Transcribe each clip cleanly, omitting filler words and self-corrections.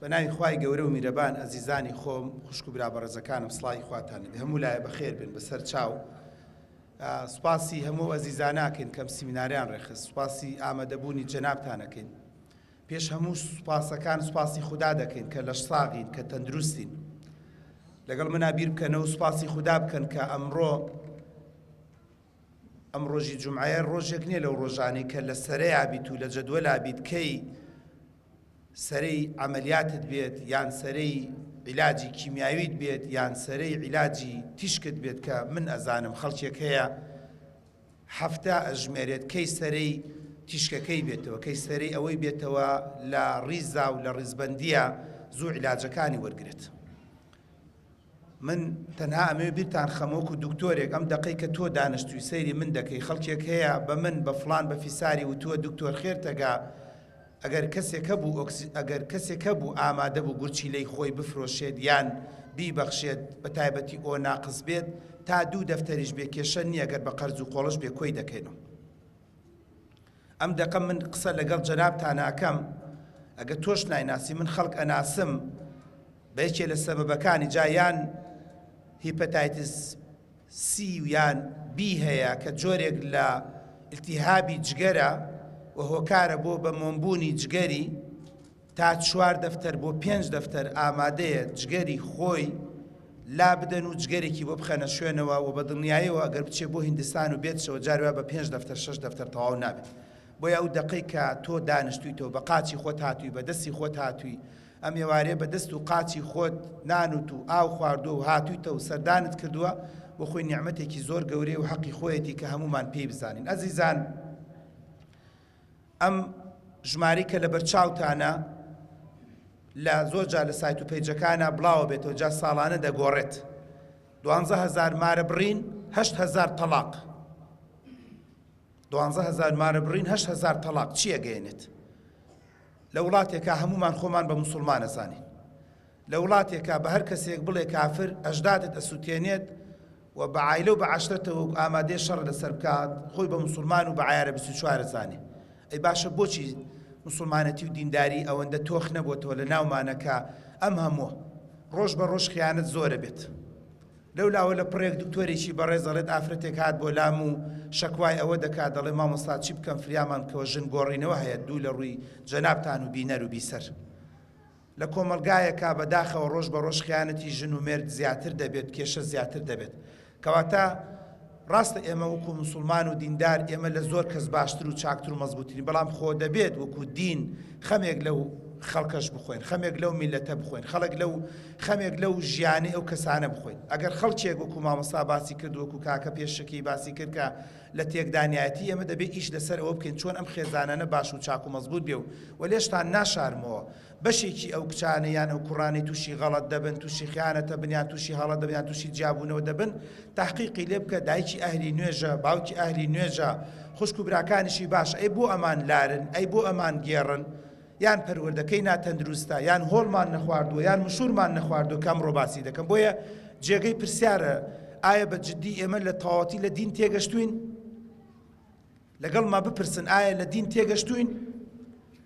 بە ناوی خوای گەورە و میرەبان ئەزیزانی خۆم خوشک و برا بەڕێزەکانم سڵاوی خواتان لێبێ هەموو لایە بەخێر بێن بەسەر چاو سوپاسی هەموو ئەزیزاناکەین کەم سیمیناریان ڕێخست سوپاسی ئامادەبوونی جەنابتانەکەین پێش هەموو سوپاسەکان سوپاسی خودا دەکەین کە لەش ساغین کە تەندروستین لەگەڵ منا بیر بکەنەوە سوپاسی خودا بکەن کە ئەمڕۆ ئەم ڕۆژی جومعەیە ڕۆژێک نییە لەو ڕۆژانەی کە لە سەرەیا بیت و لە جەدوەلا بیت کەی سەرەی عەمەلیاتت بێت یان سەرەی عیلاجی کیمیاویت بێت یان سەرەی عیلاجی تیشکت بێت کە من ئەزانم خەڵکێک هەیە هەفتە ئەژمێرێت کەی سەرەی تیشکەکەی بێتەوە کەی سەرەی ئەوەی بێتەوە لە ڕیزا و لە ڕیزبەندیە زوو عیلاجەکانی وەرگێت. من تەنها ئەمەوێ بیرتان خەم وەکو دکتۆرێک ئەم دەقەی کە تۆ دانشتوی سەیری من دەکەی خەڵکێک هەیە بە من بە فڵان بە فیساری وتووە دکتۆر خێرتەگا ئەگەر کەسێک هەبوو ئۆکسی ئەگەر کەسێک هەبوو ئامادە بوو گورچیلەی خۆی بفرۆشێت یان بیبەخشێت بە تایبەتی O ناقس بێت تا دوو دەفتەریش بێ کێشە نییە گەر بە قەرز و قۆڵش بێ کۆی دەکەینەوە. ئەم دەقە من قسە لەگەڵ جەنابتانا ئەکەم ئەگەر تۆش نایناسی من خەڵک ئەناسم بە یەکێ لە سەبەبەکانی جا یان hepatitis C و یان B هەیە کە جۆرێک لە التهابی جگەرە و هۆکارە بۆ بە مۆمبوونی جگەری تا چوار دەفتەر بۆ پێنج دەفتەر ئامادەیە جگەری خۆی لا بدەن و جگەرێکی بۆ بخەنە شوێنەوە و بە دڵنیایەوە ئەگەر بچێ بۆ هیندستان و بێتشەوە جاری وا بە پێنج دەفتەر شەش دەفتەر تەواو نابێت بۆیە ئەو دەقەی کە تۆ دانیشتویتەوە بە قاچی خۆت هاتووی بە دەستی خۆت هاتووی ئەم ئێوارەیە بە دەست و قاچی خۆت نانوت و ئاو خواردووە و هاتوویتە و سەردانت کردووە بۆ خۆی نیعمەتێکی زۆر گەورەیە و حەقی خۆیەتی کە هەموومان پێی بزانین ئەزیزان ئەم ژمارەی کە لەبەرچاوتانە لە زۆر جار لە سایت و پەیجەکانە بڵاوە بێتەوە جا ساڵانە دەگۆڕێت 12000 مارە بڕین 8000 تەلاق 12000 مارە بڕین 8000 تەلاق چییە گەێنێت لە وڵاتێکا هەمومان خۆمان بە مسلمانە زانین لە وڵاتێکا بە هەر کەسێک بڵێ کافر ئەژدادت ئەسووتێنێت و بە عایلە و بە عەشرەتەوە و ئامادەیە شەڕ لەسەر بکات، خۆی بە موسوڵمان و بە عەیارە 24 ئەزانێ. ئەی باشە بۆچی موسوڵمانەتی و دینداری ئەوەندە تۆخ نەبۆتەوە لە ناومانە کە ئەم هەمووە ڕۆژ بە ڕۆژ خیانەت زۆرە بێت؟ لەو لاوە لە پڕێک دکتۆرێکی بەڕێز دەڵێت ئافرەتێک هات بۆ لام و شەکوای ئەوە دەکات دەڵێ مامۆستا چی بکەم فریامان بکەوە ژن گۆڕینەوە هەیە دوو لە ڕووی جەنابتان و بینەر و بیسەر. لە کۆمەڵگایەکا بە داخەوە ڕۆژ بە ڕۆژ خیانەتی ژن و مێرد زیاتر دەبێت کێشە زیاتر دەبێت کەواتە ڕاستە ئێمە وەکو موسڵمان و دیندار ئێمە لە زۆر کەس باشتر و چاکتر و مەزبوترین بەڵام خۆ دەبێت وەکو دین خەمێک لەو خەڵکەش بخۆین خەمێک لەو میلەتە بخۆین خەڵک لەو خەمێک لەو ژیانی ئەو کەسانە بخۆین ئەگەر خەڵکێک وەکو مامۆستا باسی کرد وەکو کاکە پێشەکی باسی کرد کە لە تێکدانیایەتی ئێمە دەبێ ئیش لەسەر ئەوە بکەین چۆن ئەم خێزانانە باش و چاک و مەزبوت بێ و وە لێشتان ناشارمەوە بەشێکی ئەو کچانە یان ئەو کوڕانەی توشی غەڵەت دەبن توشی خیانەتە بن یان توشی هەڵە دەبن یان توشی جیابوونەوە دەبن تەحقیقی لێ بکە دایکی ئەهلی نوێژە باوکی ئەهلی نوێژە خوشک و براکانیشی باش ئەی بۆ ئەمان لارن ئەی بۆ ئەمان گێڕن یان پەروەردەکەی ناتەندروستە یان هۆڵمان نەخواردووە یان مشوورمان نەخواردووە کە ئەمڕۆ باسی دەکەم بۆیە جێگەی پرسیارە ئایا بە جدی ئێمە لە تەواوەتی لە دین تێگەشتوین لەگەڵما بپرسن ئایا لە دین تێگەشتوین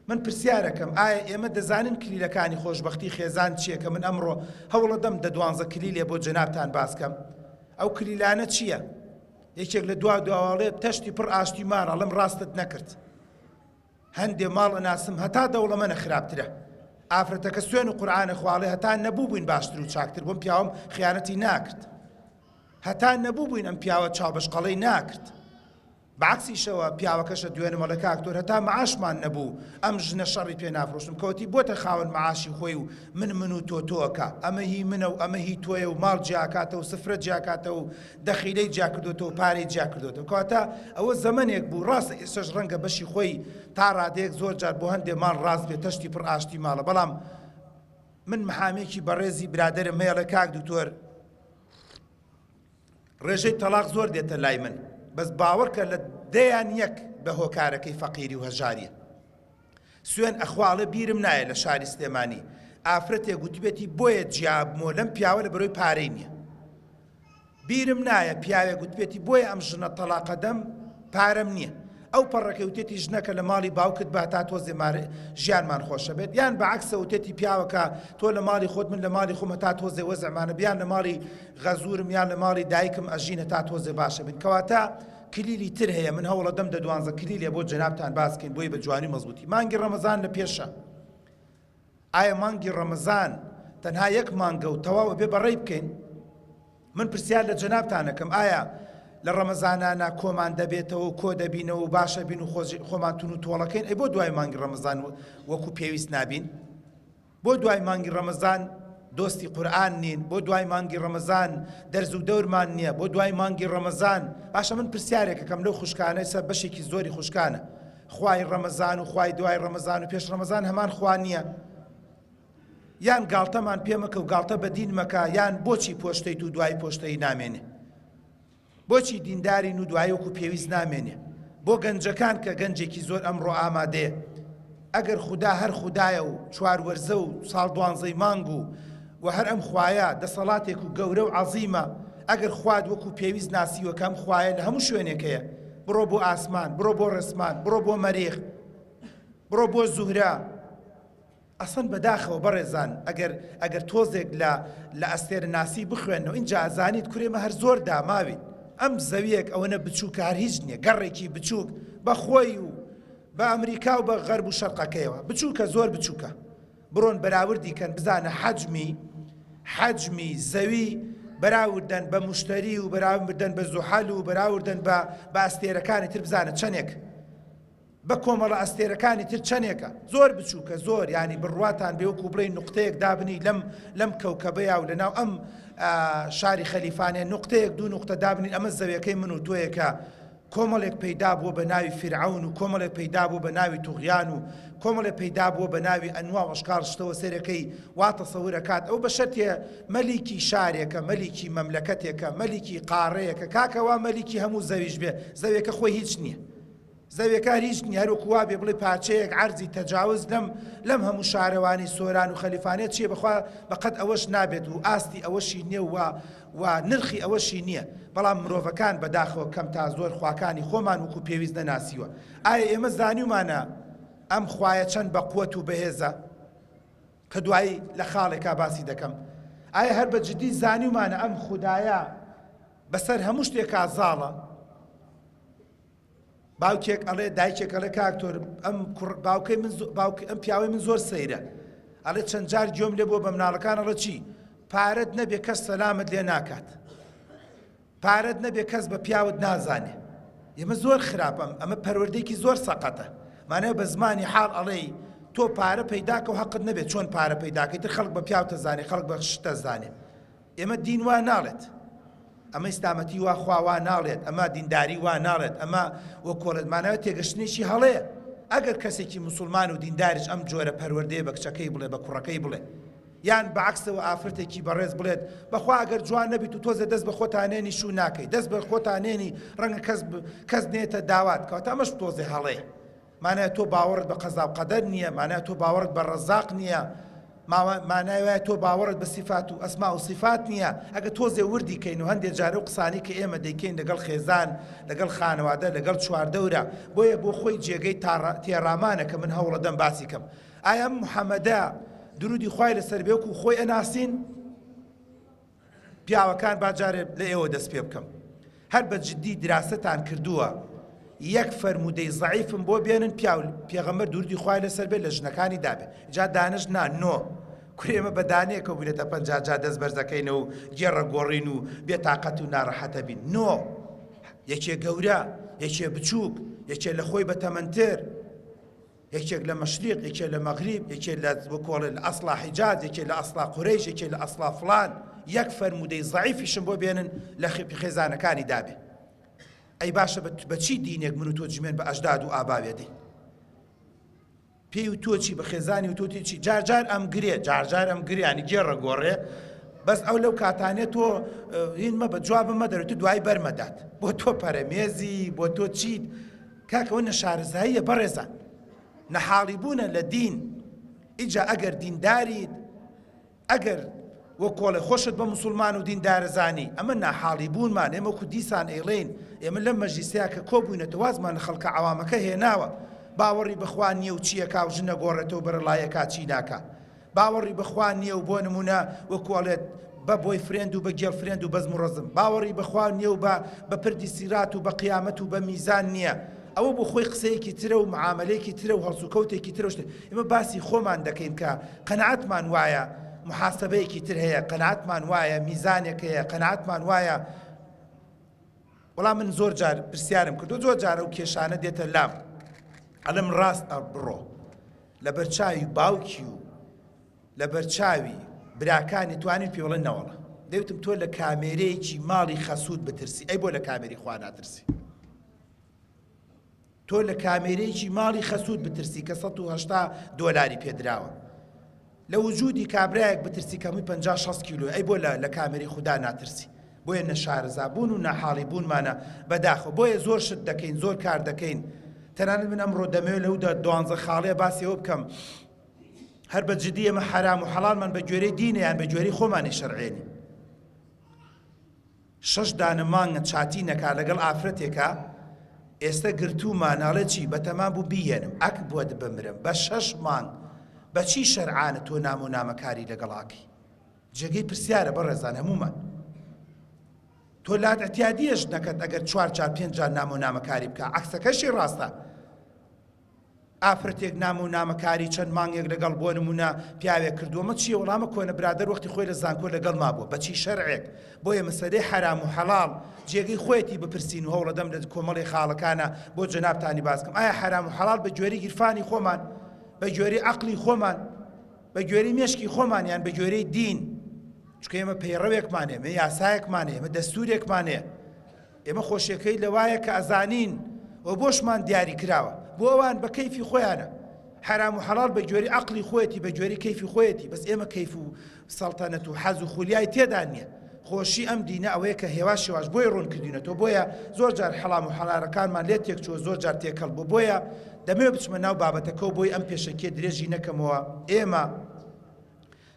من پرسیارەکەم ئایا ئێمە دەزانین کلیلەکانی خۆشببختی خێزان چییە کە من ئەمڕۆ هەوڵەدەم دە دوانزە کلیلێ بۆ جەنابتان باسکەم ئەو کلیلانە چییە؟ یەکێک لە دوا دواواڵێ تەشتی پڕ ئاشتی مار ئەڵم ڕاستت نەکرد هەندێ ماڵ ئەناسم هەتا دەوڵەمەنە خراپترە ئافرەتەکە سوێن و قورعانە خواڵێ هەتا نەبوو بووین باشتر و چاکتر بووم پیاوم خیانەتی ناکرد هەتا نەبوو بووین ئەم پیاوە چاوبەشقەڵەی ناکرد بەعکسیشەوە پیاوەکەشە دوێنم ئەڵێ کاک تۆر هەتا معاشمان نەبوو ئەم ژنە شەڕی پێ نافرۆشتم کەوتی بۆتە خاوەن معاشی خۆی و من من و تۆ تۆکە ئەمە هی منە و ئەمە هی تۆیە و ماڵ جیاکاتەوە سفرە جیاکاتەوە و دەخیلەی جیاکردۆتەوە و پارەی جیاکردۆتەوە کەواتە ئەوە زەمەنێک بوو ڕاستە ئێستاش ڕەنگە بەشی خۆی تا ڕادەیەک زۆر جار بۆ هەندێ ماڵ ڕاست بێت تەشتی پڕ ئاشتی ماڵە بەڵام من محامێکی بەڕێزی برادەرم هەیە کاک دکتۆر ڕێژەی تەلاق زۆر دێتە لای من بەس باوەڕکە لە دەیان یەک بە هۆکارەکەی فەقیری و هەژاریە سوێن ئەخوا ئەڵێ بیرم نایە لە شاری سلێمانی ئافرەتێک گوتبێتی بۆیە جیابمەوە لەم پیاوە لە بەرۆی پارەی نییە بیرم نایە پیاوێک گوتبێتی بۆیە ئەم ژنە تەلاقەدەم پارەم نییە. ئەو پەڕەکەی وتێتی ژنەکە لە ماڵی باوکت بە تا تۆزێ ژیانمان خۆشە بێت یان بە عەکسە وتێتی پیاوەکە تۆ لە ماڵی خۆت من لە ماڵی خۆم هەتا تۆزێ وەزعمانە بیان لە ماڵی غەزورم یان لە ماڵی دایکم ئەژین هەتا تۆزێ باشە بین کەواتە کلیلی تر هەیە من هەوڵەدەم دە دوانزە کلیلێ بۆ جەنابتان باس کەین بۆی بە جوانی مەزبووتی مانگی ڕەمەزان لە پێشە ئایا مانگی ڕەمەزان تەنها یەک مانگە و تەواو ئەبێ بەڕێی بکەین؟ من پرسیار لە جەنابتان ئەکەم ئایا لە ڕەمەزانانا کۆمان دەبێتەوە و کۆ دەبینەوە و باشە بین و خۆمان تون و تۆڵەکەین ئەی بۆ دوای مانگی ڕەمەزان وەکو پێویست نابین؟ بۆ دوای مانگی ڕەمەزان دۆستی قورئان نین؟ بۆ دوای مانگی ڕەمەزان دەرز و دەورمان نییە؟ بۆ دوای مانگی ڕەمەزان باشە من پرسیارێکەکەم لەو خوشکانە سە بەشێکی زۆری خوشکانە خوای ڕەمەزان و خوای دوای ڕەمەزان و پێش ڕەمەزان هەمان خوا نییە؟ یان گاڵتەمان پێ مەکە و گاڵتە بە دین مەکە یان بۆچی پۆشتەیت و دوای پۆشتەی نامێنێ؟ بۆچی دیندارین و دوایی وەکو پێویست نامێنێ؟ بۆ گەنجەکان کە گەنجێکی زۆر ئەمڕۆ ئامادەیە ئەگەر خودا هەر خودایە و چوار وەرزە و ساڵ دوانزەی مانگ و و هەر ئەم خوایە دەسەڵاتێک و گەورە و عەزیمە ئەگەر خوات وەکو پێویست ناسیوە کە ئەم خوایە لە هەموو شوێنێک هەیە بڕۆ بۆ ئاسمان بڕۆ بۆ ڕێسمان بڕۆ بۆ مەریخ بڕۆ بۆ زوهرە ئەسڵەن بەداخەوە بەڕێزان ئەگەر ئەگەر تۆزێک لە لە ئەستێرەناسی بخوێنەوە ئینجا ئەزانیت کورێ مە هەر زۆر داماوین ئەم زەویەک ئەوەنە بچووکە هەر هیچ نییە گەڕێکی بچووک بە خۆی و بە ئەمریکا و بە غەرب و شەرقەکەیەوە بچووکە زۆر بچووکە بڕۆن بەراوردی کەن بزانە حەجمی حەجمی زەوی بەراوردەن بە مشتری و بەراوردەن بە زوحەل و بەراوردەن بە بە ئەستێرەکانی تر بزانە چەندێک بە کۆمەڵە ئەستێرەکانی تر چەنێکە؟ زۆر بچووکە زۆر یانی بڕواتان بێ وەکو بڵێی نوقتەیەک دابنی لەم لەم کەوکەبەیا و لەناو ئەم شاری خەلیفانێ نوقتەیەک دوو نوقتە دابنین ئەمە زەویەکەی من و تۆیە کە کۆمەڵێک پەیدا بووە بە ناوی فیرعەون و کۆمەڵێک پەیدا بووە بە ناوی توغیان و کۆمەڵێک پەیدا بووە بە ناوی ئەنوا و ئەشکاڵ شتەوە سەیرەکەی وا تەسەور ئەکات ئەو بە شەرتێ مەلیکی شارێکە مەلیکی مەملەکەتێکە مەلیکی قاڕەیەکە کاکە وا مەلیکی هەموو زەویش بێ زەویەکە خۆی هیچ نییە زەویەکە هەر هیچ نیە هەروەکو وابێ بڵێ پارچەیەک عەرزی تەجاوز لەم لەم هەموو شارەوانی سۆران و خەلیفانە چیە بەخوا بەقەد ئەوەش نابێت و ئاستی ئەوەشی نیە و و نرخی ئەوەشی نیە بەڵام مرۆڤەکان بەداخەوە کەم تا زۆر خواکانی خۆمان وەکو پێویست نەناسیوە ئایا ئێمە زانیومانە ئەم خوایە چەند بە قوت و بەهێزە کە دوایی لە خاڵێکا باسی دەکەم ئایا هەر بە جدی زانیومانە ئەم خودایە بەسەر هەموو شتێکا زاڵە باوکێک ئەڵێ دایکێک ئەڵێ کاک تۆر ئەم کوڕ باوکەی من باوک ئەم پیاوەی من زۆر سەیرە ئەڵێ چەند جار گوێم لێ بووە بە مناڵەکان ئەڵێ چی پارەت نەبێ کەس سەلامت لێ ناکات پارەت نەبێ کەس بە پیاوت نازانێ ئێمە زۆر خراپەم ئەمە پەروەردەیەکی زۆر سەقەتە مانای بە زمانی حاڵ ئەڵێی تۆ پارە پەیداکە و حەقت نەبێت چۆن پارە پەیداکەی تر خەڵک بە پیاوتە زانێ خەڵک بە شتە زانێ ئێمە دین وا ناڵێت ئەمە ئیسلامەتی وا خوا وا ناڵێت ئەمە دینداری وا ناڵێت ئەمە وەکۆڵێت ماناوە تێگەشتنێکی هەڵەیە ئەگەر کەسێکی مسلمان و دینداریش ئەم جۆرە پەروەردەیە بە کچەکەی بڵێ بە کوڕەکەی بڵێ یان بەعکسەوە ئافرەتێکی بەڕێز بڵێت بەخوا ئەگەر جوان نەبیت و تۆزێ دەست بە خۆتانێنی شوو ناکەی دەست بە خۆتانێنی ڕەنگە کەس کەس نێتە داوات کەواتە ئەمەش تۆزێ هەڵەیە مانای تۆ باوەڕت بە قەزا و قەدەر نییە، مانای تۆ باوەڕت بە ڕەزاق نییە، مانای وایە تۆ باوەڕت بە سیفات و ئەسما و سیفات نییە. ئەگەر تۆزێ وردی کەین و هەندێ جار ئەو قسانەی کە ئێمە دەیکەین لەگەڵ خێزان، لەگەڵ خانەوادە، لەگەڵ چواردەورە، بۆیە بۆ خۆی جێگەی تێڕامانە کە من هەوڵەدەم باسی کەم. ئایا ئەم محەمەدە درودی خوای لەسەر بێ وەکوو خۆی ئەناسین؟ پیاوەکان با جارێ لە ئێوە دەست پێ بکەم هەر بە جدی دراسەتان کردووە یەک فەرموودەی زەعیفم بۆ بێنن پیاو پێغەمبەر دوردی خوای لەسەر بێت لە ژنەکانی دابێ جا دانش نا نۆ کورێ ئێمە بە دانەیەکەوە بووینەتە 50 جا دەست بەرزەکەینەوە و گێڕە گۆڕین و بێتاقەت و ناڕەحەتە بین نۆ یەکێ گەورە یەکێ بچووک یەکێ لە خۆی بەتەمەنتر یەکێک لە مەشریق، یەکێ لە مەغریب، یەکێ لە وەکۆڵێ لە ئەسڵا حیجاز، یەکێ لە ئەسڵا قورەیش، یەکێ لە ئەسڵا فڵان، یەک فەرموودەی زەعیفیشم بۆ بێنن لە خێزانەکانی دابێ. ئەی باشە بە چی دینێک من و تۆ جمێن بە ئەژداد و ئاباوێ دەین؟ پێی و تۆ چی بە خێزانی و تۆ چی جار جار ئەم گرێ جار جار ئەم گریانی گێڕە گۆڕێ بەس ئەو لەو کاتانێ تۆ هین مە بە جوابم مەدەرە تو دوای بەرمەدات بۆ تۆ پەرەمێزی بۆ تۆ چیت کاکە ئەوە نەشارەزاییە بەڕێزان نەحاڵی بوونە لە دین ئیجا ئەگەر دینداریت ئەگەر وەک کۆڵێ خۆشت بە موسوڵمان و دیندارە زانی، ئەمە ناحاڵی بوونمان، ئێمە وەکو دیسان ئەیڵێین، ئێمە لەم مەجلیسەیا کە کۆبووینەتەوە وازمان لە خەڵکە عەوامەکە هێناوە، باوەڕی بە خوا نییە و چی ئەکا و ژن ئەگۆڕێتەوە و بەرەڵایی ئەکا چی ناکا. باوەڕی بە خوا نییە و بۆ نموونە وەکو ئەڵێت بە boyfriend و بە girlfriend و بەزم و ڕەزم. باوەڕی بە خوا نییە و بە بە پردی سیرات و بە قیامەت و بە میزان نییە. ئەوە بۆ خۆی قسەیەکی ترە و معامەلەیەکی ترە و هەڵسوکەوتێکی ترە و شتێ. ئێمە باسی خۆمان دەکەین کە قەناعەتمان وایە محاسەبەیەکی تر هەیە، قەناعەتمان وایە میزانێک هەیە، قەناعەتمان وایە وەڵا من زۆر جار پرسیارم کردو زۆر جار ئەو کێشانە دێتە لام ئەڵێم ڕاست بڕۆ لەبەرچاوی باوکی و لەبەرچاوی براکانی توانین پێ بڵێن نەوەڵا دەوتم تۆ لە کامێرەیەکی ماڵی خەسوود بترسی ئەی بۆ لە کامێری خوا ناترسی تۆ لە کامێرەیەکی ماڵی خەسووت بترسی کە 180 دۆلاری پێدراوە لە وجودی کابرایەک بترسی کە هەمووی 50 60 کیلۆ ئەی بۆ لە لە کامێری خودا ناترسی بۆیە نەشارەزا بوون و ناحاڵی بوونمانە بەداخەوە بۆیە زۆر شت دەکەین زۆر کار دەکەین تەنانەت من ئەمڕۆ دەمەوێت لەودا دوانزە خاڵەیە باسی ئەوە بکەم هەر بە جدی ئێمە حەرام و حەڵالمان بە گوێرەی دینە یان بە گوێرەی خۆمانی شەرعێنی شەش دانە مانگە چاتی نەکا لەگەڵ ئافرەتێکا ئێستە گرتوومانە ئەڵێ چی بەتەما بوو بیهێنم ئەک بۆت بمرم بە شەش مانگ بەچی شەرعانە تۆ نامە و نامەکاری لەگەڵاکەی جێگەی پرسیارە بەڕێزان هەموومان تۆ لات اعتیادیەش نەکەت ئەگەر چوار جار پێنج جار نامە و نامەکاری بکە عەکسەکەشی ڕاستە ئافرەتێک نامە و نامەکاری چەند مانگێک لەگەڵ بۆ نموونە پیاوێک کردووە مە چییە وەڵامە کۆنە برادەر وەختی خۆی لە زانکۆ لەگەڵما بووە بە چی شەرعێک بۆیە مەسەلەی حەرام و حەڵاڵ جێگەی خۆیەتی بپرسین و هەوڵەدەم لە کۆمەڵی خاڵەکانە بۆ جەنابتانی باس کەم ئایا حەرام و حەڵاڵ بە گوێرەی گیرفانی خۆمان بە گوێرەی عەقڵی خۆمان بە گوێرەی مێشکی خۆمان یان بە گوێرەی دین چونکە ئێمە پەیڕەوێکمان هەیە ئێمە یاسایەکمان هەیە ئێمە دەستوورێکمان هەیە ئێمە خۆشیەکەی لەوایە کە ئەزانین و بۆشمان دیاری کراوە بۆ ئەوان بە کەیفی خۆیانە حەرام و حەڵاڵ بە گوێری عەقڵی خۆیەتی بە گوێری کەیفی خۆیەتی بەس ئێمە کەیف و سەڵتەنەت و حەز و خولیای تێدا نییە خۆشی ئەم دینە ئەوەیە کە هێواش هێواش بۆی ڕوون کردوینەتەوە بۆیە زۆر جار حەڵام و حەڵارەکانمان لێ تێکچووە زۆر جار تێکەڵ بوو بۆیە دەمەوێت بچمە ناو بابەتەکە و بۆی ئەم پێشەکیە درێژی نەکەمەوە ئێمە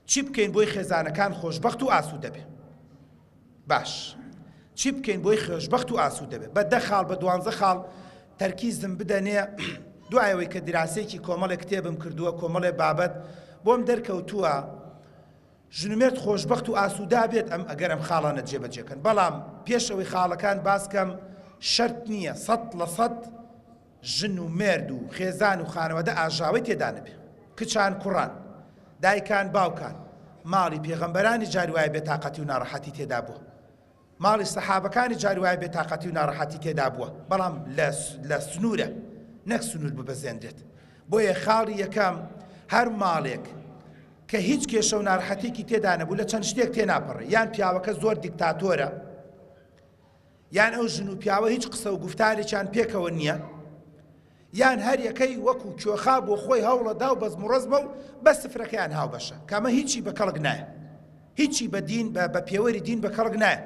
چی بکەین بۆی خێزانەکان خۆشبەخت و ئاسوودە بێ باش چی بکەین بۆی خۆشبەخت و ئاسوودە بێ بە دە خاڵ بە دوانزە خاڵ تەرکیزم بدەنێ دوای ئەوەی کە دراسێکی کۆمەڵێک کتێبم کردووە کۆمەڵێ بابەت بۆم دەرکەوتووە ژنومێرد خۆشبەخت و ئاسوودا بێت ئەم ئەگەر ئەم خاڵانە جێبەجێکەن بەڵام پێش ئەوەی خاڵەکان باسکەم شەرت نییە 100% ژن و مێرد و خێزان و خانەوادە ئاژاوەی تێدا نەبێ. کچان کوڕان، دایکان باوکان، ماڵی پێغەمبەرانی جاری وایە بێتاقەتی و ناڕەحەتی تێدا بووە. ماڵی سەحابەکانی جاری وایە بێتاقەتی و ناڕەحەتی تێدا بووە، بەڵام لە لە سنوورە نەک سنوور ببەزێنرێت. بۆیە خاڵی یەکەم هەر ماڵێک کە هیچ کێشە و ناڕەحەتیەکی تێدا نەبوو لە چەند شتێک تێناپەڕێ یان پیاوەکە زۆر دیکتاتۆرە، یان ئەو ژن و پیاوە هیچ قسە و گوفتارێکیان پێکەوە نییە، یان هەر یەکەی وەکو کوێخا بۆ خۆی هەوڵەدا و بەزم و ڕەزمە و بەس سفرەکەیان هاوبەشە، کە ئەمە هیچی بە کەڵک نایە، هیچی بە دین بە پێوەری دین بە کەڵک نایە.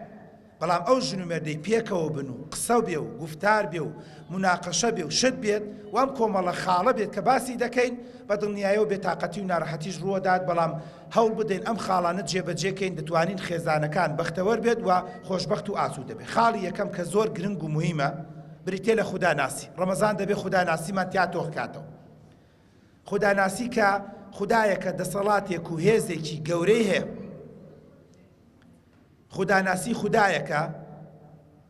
بەڵام ئەو ژن و مێردەی پێکەوە بن و قسە بێ و گوفتار بێ و موناقەشە بێ و شت بێت و ئەم کۆمەڵە خاڵە بێت کە باسی دەکەین، بە دڵنیایەوە بێتاقەتی و ناڕەحەتیش ڕووەدات، بەڵام هەوڵ بدەین ئەم خاڵانە جێبەجێ کەین دەتوانین خێزانەکان بەختەوەر بێت و خۆشبەخت و ئاسوودە بێت. خاڵی یەکەم کە زۆر گرنگ و موهیمە بریتیە لە خوداناسی. ڕەمەزان دەبێت خوداناسیمان تیا تۆخ کاتەوە. خوداناسی کە خودایەکە دەسەڵاتێک و هێزێکی گەورەی هەیە. خوداناسی خودایەکە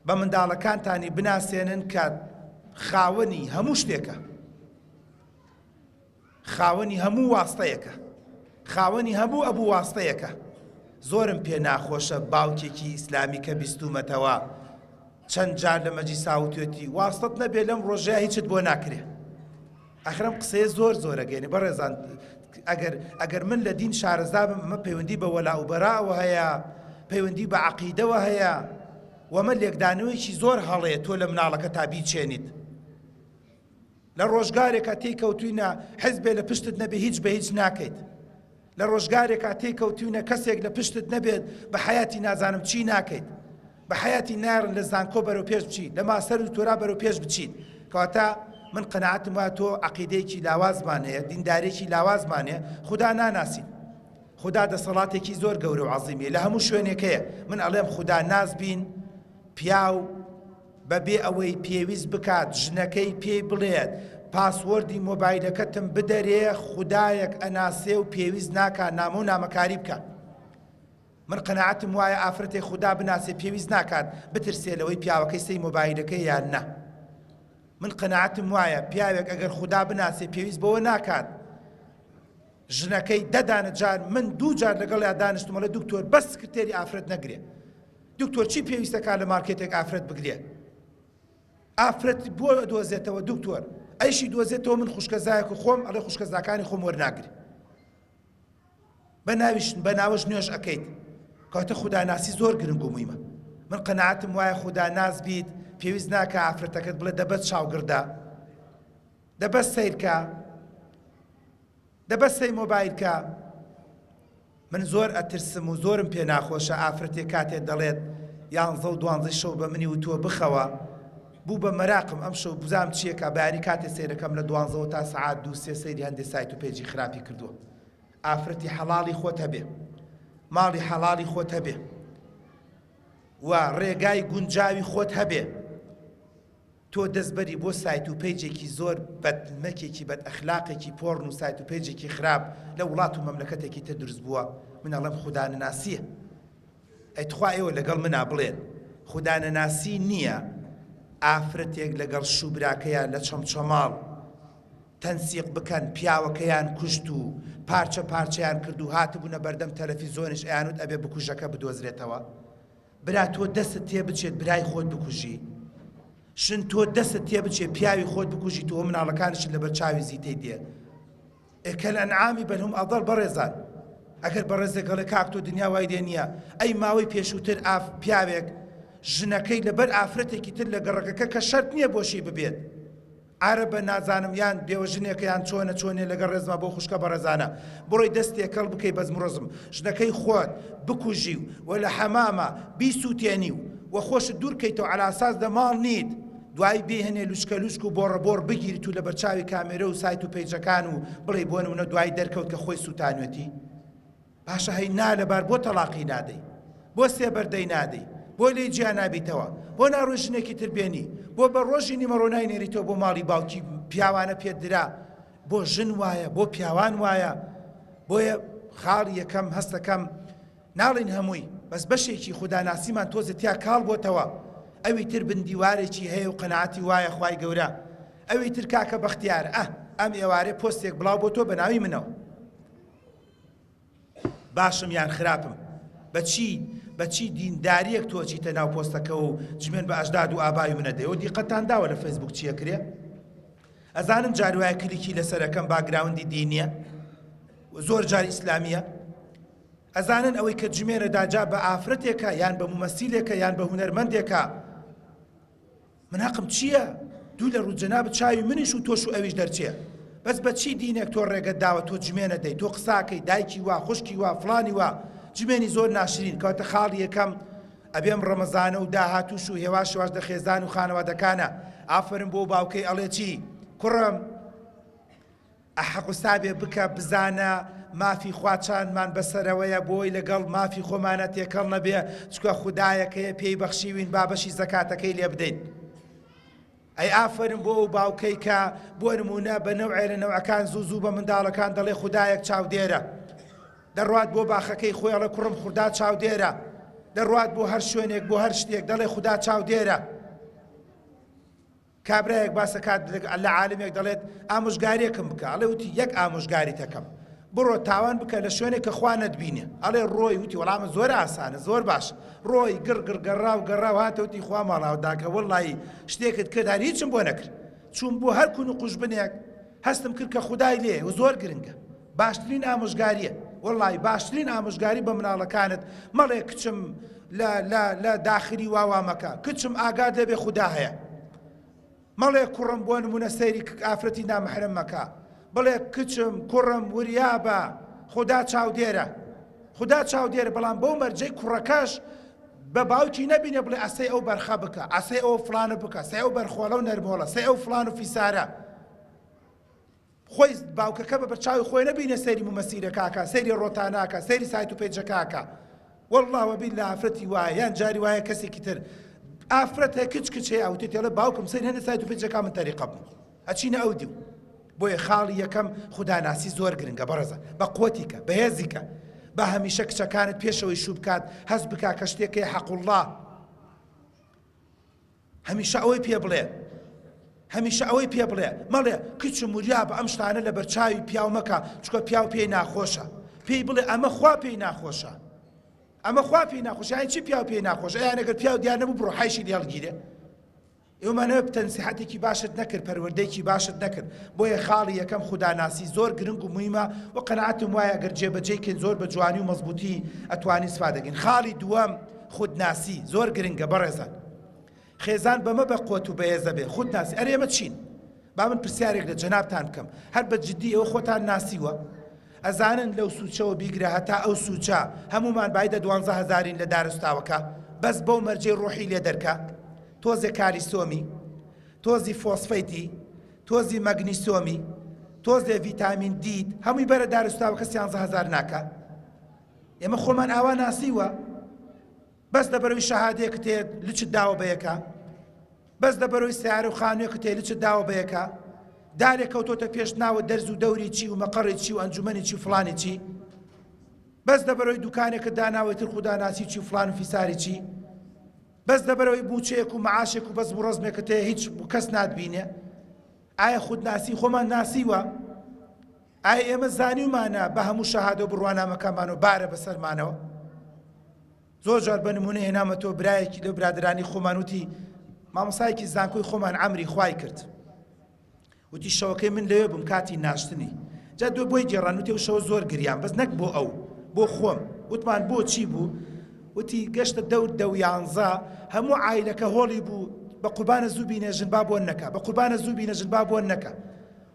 بە منداڵەکانتانی بناسێنن کە خاوەنی هەموو شتێکە. خاوەنی هەموو واستەیەکە خاوەنی هەموو ئەبوو واستەیەکە زۆرم پێ ناخۆشە باوکێکی ئیسلامی کە بیستومەتەوە چەند جار لە مەجلیسا وتوێتی واستەت نەبێ لەم ڕۆژەیە هیچت بۆ ناکرێ ئەخرم قسەیە زۆر زۆرەگەێنێ بەڕێزان ئەگەر ئەگەر من لە دین شارەزا بم ئەمە پەیوەندی بە وەلا و بەراوە هەیە پەیوەندی بە عەقیدەوە هەیە وەمە لێکدانەوەیکی زۆر هەڵەیە تۆ لە مناڵەکە تا بیچێنیت لە ڕۆژگارێکا تێی کەوتوینە حزبێ لە پشتت نەبێ هیچ بە هیچ ناکەیت. لە ڕۆژگارێکا تێی کەوتوینە کەسێک لە پشتت نەبێت بە حەیاتی نازانم چی ناکەیت. بە حەیاتی نایەڵن لە زانکۆ بەرەو پێش بچیت، لە ماستەر و دکتۆرا بەرەو پێش بچیت. کەواتە من قەناعەتم وایە تۆ عەقیدەیەکی لاوازمان هەیە، دینداریەکی لاوازمان هەیە، خودا ناناسین. خودا دەسەڵاتێکی زۆر گەورە و عەزیمیە لە هەموو شوێنێک هەیە من ئەڵێم خودا ناس بین پیاو بەبێ ئەوەی پێویست بکات ژنەکەی پێی بڵێت password ی مۆبایلەکەتم بدەرێ خودایەک ئەناسێ و پێویست ناکا نامە و نامەکاری بکە من قەناعەتم وایە ئافرەتێک خودا بناسێ پێویست ناکات بترسێ لەوەی پیاوەکەی سەی مۆبایلەکەی یان نا من قەناعەتم وایە پیاوێک ئەگەر خودا بناسێ پێویست بەوە ناکات ژنەکەی دە دانە جار من دوو جار لەگەڵیا دانیشتم ئەڵێ دکتۆر بەس سکرتێری ئافرەت نەگرێ دکتۆر چی پێویستە کا لە مارکێتێک ئافرەت بگرێ ئافرەت بۆ دۆزێتەوە دکتۆر ئەیشی دۆزێتەوە من خوشکەزایەک و خۆم ئەڵێ خوشکەزاکانی خۆم وەرناگری بە ناویش بە ناوەش نوێژ ئەکەیت کەواتە خوداناسی زۆر گرنگ و مویمە من قەناعەتم وایە خودا ناس بیت پێویست ناکە ئافرەتەکەت بڵێ دەبەت چاوگڕدا دە بەس سەیرکە دە بەس سەی مۆبایل کە من زۆر ئەترسم و زۆرم پێ ناخۆشە ئافرەتێک کاتێ دەڵێت یانزە و دوانزەی شەو بە منی وتووە بخەوە بوو بە مەراقم ئەم شەو بزانم چیەکە بەیانی کاتێ سەیرەکەم لە دوانزەوە تا سەعات دوو سێ سەیری هەندێ سایت و page ی خراپی کردووە ئافرەتی حەڵاڵی خۆت هەبێ ماڵی حەڵاڵی خۆت هەبێ و ڕێگای گونجاوی خۆت هەبێ تۆ دەست بەری بۆ سایت و page ێکی زۆر بەد مەکێکی بەد ئەخلاقێکی پۆڕن و سایت و page ێکی خراپ لە وڵات و مەملەکەتێکی تر دروست بووە من ئەڵێم خودا نەناسیە ئەی تخوا ئێوە لەگەڵ منا بڵێن خودا نەناسی نییە ئافرەتێک لەگەڵ شوبراکەیان لە چەمچەماڵ تەنسیق بکەن پیاوەکەیان کوشت و پارچە پارچەیان کرد و هاتبوونە بەردەم تەلەفیزۆنیش ئەیانوت ئەبێ بکوژەکە بدۆزرێتەوە برا تۆ دەستت تێ بچێت برای خۆت بکوژی شن تۆ دەستت تێ بچێت پیاوی خۆت بکوژی تۆ مناڵەکانیشت لەبەر چاوی زیتەی دێ ئێ کەلئەنعامی بەل هوم ئەضەل بەڕێزان ئەگەر بەڕێزێک ئەڵێ کاک تۆ دنیا وای لێ نییە ئەی ماوەی پێشووتر ئاف پیاوێک ژنەکەی لەبەر ئافرەتێکی تر لە گەڕەکەکە کە شەرت نییە بۆشی ببێت عەرەبە نازانم یان بێوەژنێکە یان چۆنە چۆنیە لەگەڵ ڕێزما بۆ خوشکە بەڕێزانە بڕۆی دەست تێکەڵ بکەی بەزم و ڕەزم ژنەکەی خۆت بکوژی و وە لە حەمامە بیسوتێنی و وە خۆشت دوور کەیتەوە عەلاساس لە ماڵ نیت دوایی بێهێنێ لوچکە لوچک و بۆڕە بۆڕ بگیریت و لەبەرچاوی کامێرە و سایت و پەیجەکان و بڵێی بۆ نمونە دوایی دەرکەوت کە خۆی سوتانوێتی باشە هەی نالەبار بۆ تەڵاقی نادەی؟ بۆ سێبەر دەی نادەی؟ بۆ لێی جیا نابیتەوە؟ بۆ ناڕۆی ژنێکی تر بێنی؟ بۆ بە ڕۆژی نیمەڕۆ ناینێریتەوە بۆ ماڵی باوکی پیاوانە پێت درا؟ بۆ ژن وایە بۆ پیاوان وایە بۆیە خاڵی یەکەم هەستەکەم ناڵین هەمووی بەس بەشێکی خوداناسیمان تۆزێ تیا کاڵ بۆتەوە ئەوی تر بن دیوارێکی هەیە و قەناعەتی وایە خوای گەورە ئەوی تر کاکە بەختیار ئە ئەم ئێوارێ پۆستێک بڵاو بۆ تۆ بە ناوی منەوە باشم یان خراپم بەچی بەچی دینداریەک تۆ چیتە ناو پۆستەکەوە و جمێن بە ئەژداد و ئابای منە دەیەوە دیقەتان داوە لە فەیسبوک چیە کرێ ئەزانم جار وایە کلیکی لەسەرەکەم background ی دینیە زۆر جار ئیسلامیە ئەزانن ئەوەی کە جمێنە داجا بە ئافرەتێکە یان بە مومەسیلێکە یان بە هونەرمەندێکە من هەقم چییە دوو لە ڕوو جەنابت چاوی منیش و تۆش و ئەویش دەرچێ بەس بە چی دینێک تۆ ڕێگەت داوە تۆ جمێنە دەی تۆ قساکەی دایکی وا خوشکی وا فڵانی وا جمێنی زۆر ناشرین کەواتە خاڵی یەکەم ئەبێم ڕەمەزانە و داهاتوش و هێواش هێواش لە خێزان و خانەوادەکانە ئافەرم بۆ باوکەی ئەڵێ چی کوڕم حسابێ بکە بزانە مافی خوا چاندمان بەسەرەوەیە بۆی لەگەڵ مافی خۆمانە تێکەڵ نەبێ چکە خودایەکەیە پێی بەخشیوین با بەشی زەکاتەکەی لێ بدەین ئەی ئافەرم بۆ ئەو باوکەی کە بۆ نمونە بە نەوعێ لە نەوعەکان زوو زوو بە منداڵەکان دەڵێ خودایەک چاودێرە دەڕوات بۆ باخەکەی خۆی ئەڵێ کوڕم خودا چاودێرە دەڕوات بۆ هەر شوێنێک بۆ هەر شتێک دەڵێ خودا چاودێرە کابرایەک باس ئەکات لە عالمێک دەڵێت ئامۆژگاریەکم بکە ئەڵێ وتی یەک ئامۆژگاریت ئەکەم بڕۆ تاوان بکە لە شوێنێک کە خوا نەتبینێ ئەڵێ ڕۆی وتی وەڵامە زۆر ئاسانە زۆر باش ڕۆی گڕ گڕ گەڕاو گەڕاو هاتە وتی خوا ماڵاو داکە وەڵی شتێکت کرد هەر هیچم بۆ نەکرد چوون بۆ هەر کون و قوژبنێک هەستم کرد کە خودای لێ و زۆر گرنگە باشترین ئامۆژگاریە وەڵی باشترین ئامۆژگاری بە مناڵەکانت مەڵێ کچم لە لە لە داخلی واوا مەکە کچم ئاگات لێبێ خودا هەیە مەڵێ کوڕم بۆ نمونە سەیری ئافرەتی نامەحرەم مەکە بڵێ کچم کوڕم وریابە خودا چاودێرە خودا چاودێرە بەڵام بەو مەرجەی کوڕەکەش بە باوکی نەبینێ بڵێ ئەسەی ئەو بەرخە بکە ئەسەی ئەو فلانە بکە سەی ئەو بەرخۆڵە و نەرمۆڵە سەی ئەو فلان و فیسارە. خۆی باوکەکە بە بەرچاوی خۆی نەبینێ سەیری مومەسیلەکە ئەکا سەیری ڕۆتانە ئەکا سەیری سایت و پەیجەکە ئەکا واللە وباللە ئافرەتی وایە یان جاری وایە کەسێکی تر ئافرەت هەیە کچ کچ هەیە ئەوتێ تێڵێ باوکم سەیر هەنێ سایت و پەیجەکە من تەریقە بوو ئەچینە ئەو دیو بۆیە خاڵی یەکەم خوداناسی زۆر گرنگە بەڕێزە بە قوتیکە بەهێزیکە با هەمیشە کچەکانت پێشەوەی شوو بکات هەست بکا کە شتێکەیە حەقوڵڵا هەمیشە ئەوەی پێ بڵێ هەمیشە ئەوەی پێ بڵێ مەڵێ کچم وریا بە ئەم شتانە لە بەرچاوی پیاو مەکە چکە پیاو پێی ناخۆشە پێی بڵێ ئەمە خوا پێی ناخۆشە ئەمە خوا پێی ناخۆشە یان چی پیاو پێی ناخۆشە یان ئەگەر پیاو دیار نەبوو بڕۆ حەیشی لێ هەڵگیرێ ئێوەمانەوە تەنسیحەتێکی باشت نەکرد پەروەردەیەکی باشت نەکرد بۆیە خاڵی یەکەم خوداناسی زۆر گرنگ و مهمە و قەناعەتم وایە گەر جێبەجێی کەین زۆر بە جوانی و مەزبوطی ئەتوانین سپادەکەین خاڵی دووەم خودناسی زۆر گرنگە بەڕێزان خێزان بەمە بە قوت و بەهێزە بێ خودناسی ئەرێ ئێمە چین با من پرسیارێک لە جەنابتان بکەم هەر بە جدی ئێوە خۆتان ناسیوە ئەزانن لەو سوچەوە بیگرە هەتا ئەو سوچە هەمومان بایدە دوانزە هەزارین لە دارستاوەکە بەس بەو مەرجەی ڕۆحی لێ دەرکە تۆزێ کالیسۆمی تۆزی فۆسفەیتی تۆزی مەگنیسۆمی تۆزێ ڤیتامین دیت هەمووی بەرە دارستاوەکە سیانزە هەزار ناکە ئێمە خۆمان ئاوا ناسیوە بەس لەبەرەوەی شەهادەیەکت هەیە لچت داوە بە یەکە بەس لەبەرەوەی سیارە و خانوویەکت هەیە لچت داوە بە یەکە دارێک کەوتۆتە پێش ناوە دەرز و دەوری چی و مەقەڕی چی و ئەنجومەنی چی و فڵانی چی بەس لەبەرەوەی دوکانێکت داناوەی تر خودا ناسی چی و فڵان و فیساری چی بەس لەبەرەوەی موچەیەک و معاشێک و بەزم و ڕەزمێکت هەیە هیچ کەس ناتبینێ ئایا خودناسی خۆمان ناسیوە ئایا ئێمە زانیومانە بە هەموو شەهادە و بڕوانامەکانمانەوە بارە بەسەرمانەوە؟ زۆر جار بە نمونە هێنامەتەوە برایەکی لەو برادرانی خۆمان وتی مامۆسایەکی زانکۆی خۆمان عەمری خوای کرد وتی شەوەکەی من لەوێ بووم کاتی ناشتنی جا دوێ بۆی گێڕان وتی ئەو شەوە زۆر گریان بەس نەک بۆ ئەو بۆ خۆم وتمان بۆ چی بوو وتی گەشتە دەور دە و یانزە هەموو عایلەکە هۆڵی بوو بە قوربانە زوو بینێژن با بۆن نەکا بە قوربانە زوو بینێژن با بۆن نەکا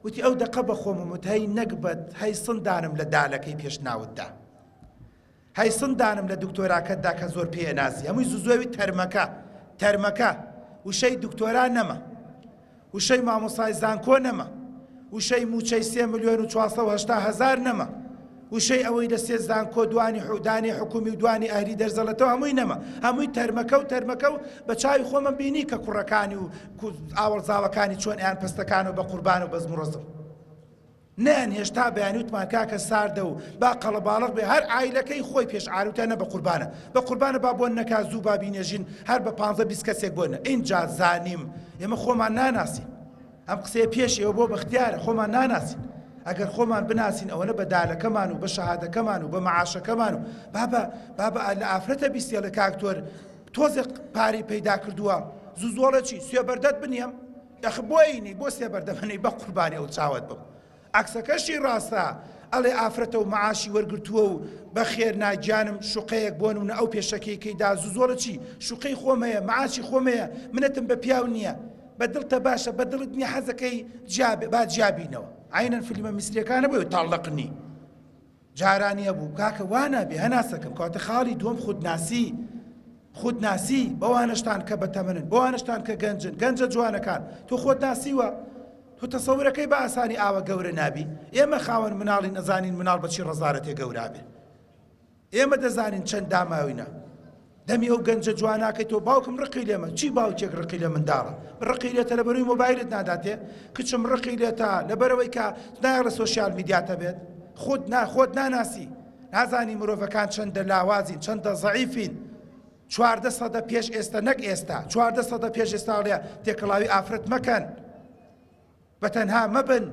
وتی ئەو دەقە بە خۆمم وت هەی نەگبەت هەی سندانم لە دالەکەی پێش ناوتدا هەی سندانم لە دکتۆراکەتدا کە زۆر پێ نازی هەمووی زوزۆوی تەرمەکە تەرمەکە وشەی دکتۆرا نەما وشەی مامۆسای زانکۆ نەما وشەی موچەی سێ ملیۆن و 480 هەزار نەما وشەی ئەوەی لە سێ زانکۆ دوانی حودانی حکومی و دوانی ئەهلی دەرزەڵێتەوە هەمووی نەما هەمووی تەرمەکە و تەرمەکە و بە چاوی خۆمم بینی کە کوڕەکانی و ئاوەڵزاوەکانی چۆن ئەیان پەستەکان و بە قوربان و بەزم و ڕەزم نەیان هێشتا بەیانی وتمان کاکە ساردە و با قەڵەباڵغ بێ هەر عایلەکەی خۆی پێش عاروتیان نە بە قوربانە بە قوربانە با بۆن نەکا زوو با بینێژین هەر بە پانزە 20 کەسێک بۆن ئینجا زانیم ئێمە خۆمان ناناسین ئەم قسەیە پێش ئێوە بۆ بەختیارە خۆمان ناناسین ئەگەر خۆمان بناسین ئەوەنە بە دالەکەمان و بە شەهادەکەمان و بە مەعاشەکەمان و بابە بابە لە ئافرەتە بیستێڵێ کاکتۆر تۆزێک پارەی پەیدا کردووە زوو زۆڵە چی سوێبەردەت بنیەم دەخ بۆینی بۆ سێبەردە بنی بە قوربانی ئەو چاوت بم عەکسەکەشی ڕاستە ئەڵێ ئافرەتە و معاشی وەرگرتووە و بەخێر نا گیانم شوقەیەک بۆ نمونە ئەو پێشەکەی کەی دا زوو زۆڵە چی شوقەی خۆم هەیە معاشی خۆم هەیە منەتم بە پیاو نییە بە دڵتە باشە بە دڵت نییە حەزەکەی جیا با جیا بینەوە عەینەن فیلمە میسریەکانە بۆیە تاڵەقنی جارانی هەبوو کاکە وا نابێ هەناسەکەم کەواتە خاڵی دووەم خودناسی خودناسی بەوانەشتان کە بەتەمەنن بەوانەشتان کە گەنجن گەنجە جوانەکان تۆ خۆت ناسیوە تۆ تەسەورەکەی بە ئاسانی ئاوە گەورە نابی ئێمە خاوەن مناڵین ئەزانین مناڵ بەچی ڕەزارەتێ گەورابێ ئێمە دەزانین چەند داماوینە دەمی ئەو گەنجە جواناکەی تۆ باوکم ڕقی لێمە چی باوکێک ڕقی لە منداڵە ڕقی لێتە لەبەروی مۆبایلت ناداتێ کچم ڕقی لێتە لەبەرەوەی کە نایەڵە سۆشیال میدیاتە بێت خۆت نا خۆت ناناسی نازانی مرۆڤەکان چەندە لاوازین چەندە زەعیفین 14 سەدە پێش ئێستا نەک ئێستا 14 سەدە پێش ئێستا تێکەڵاوی ئافرەت مەکەن بەتەنها مەبن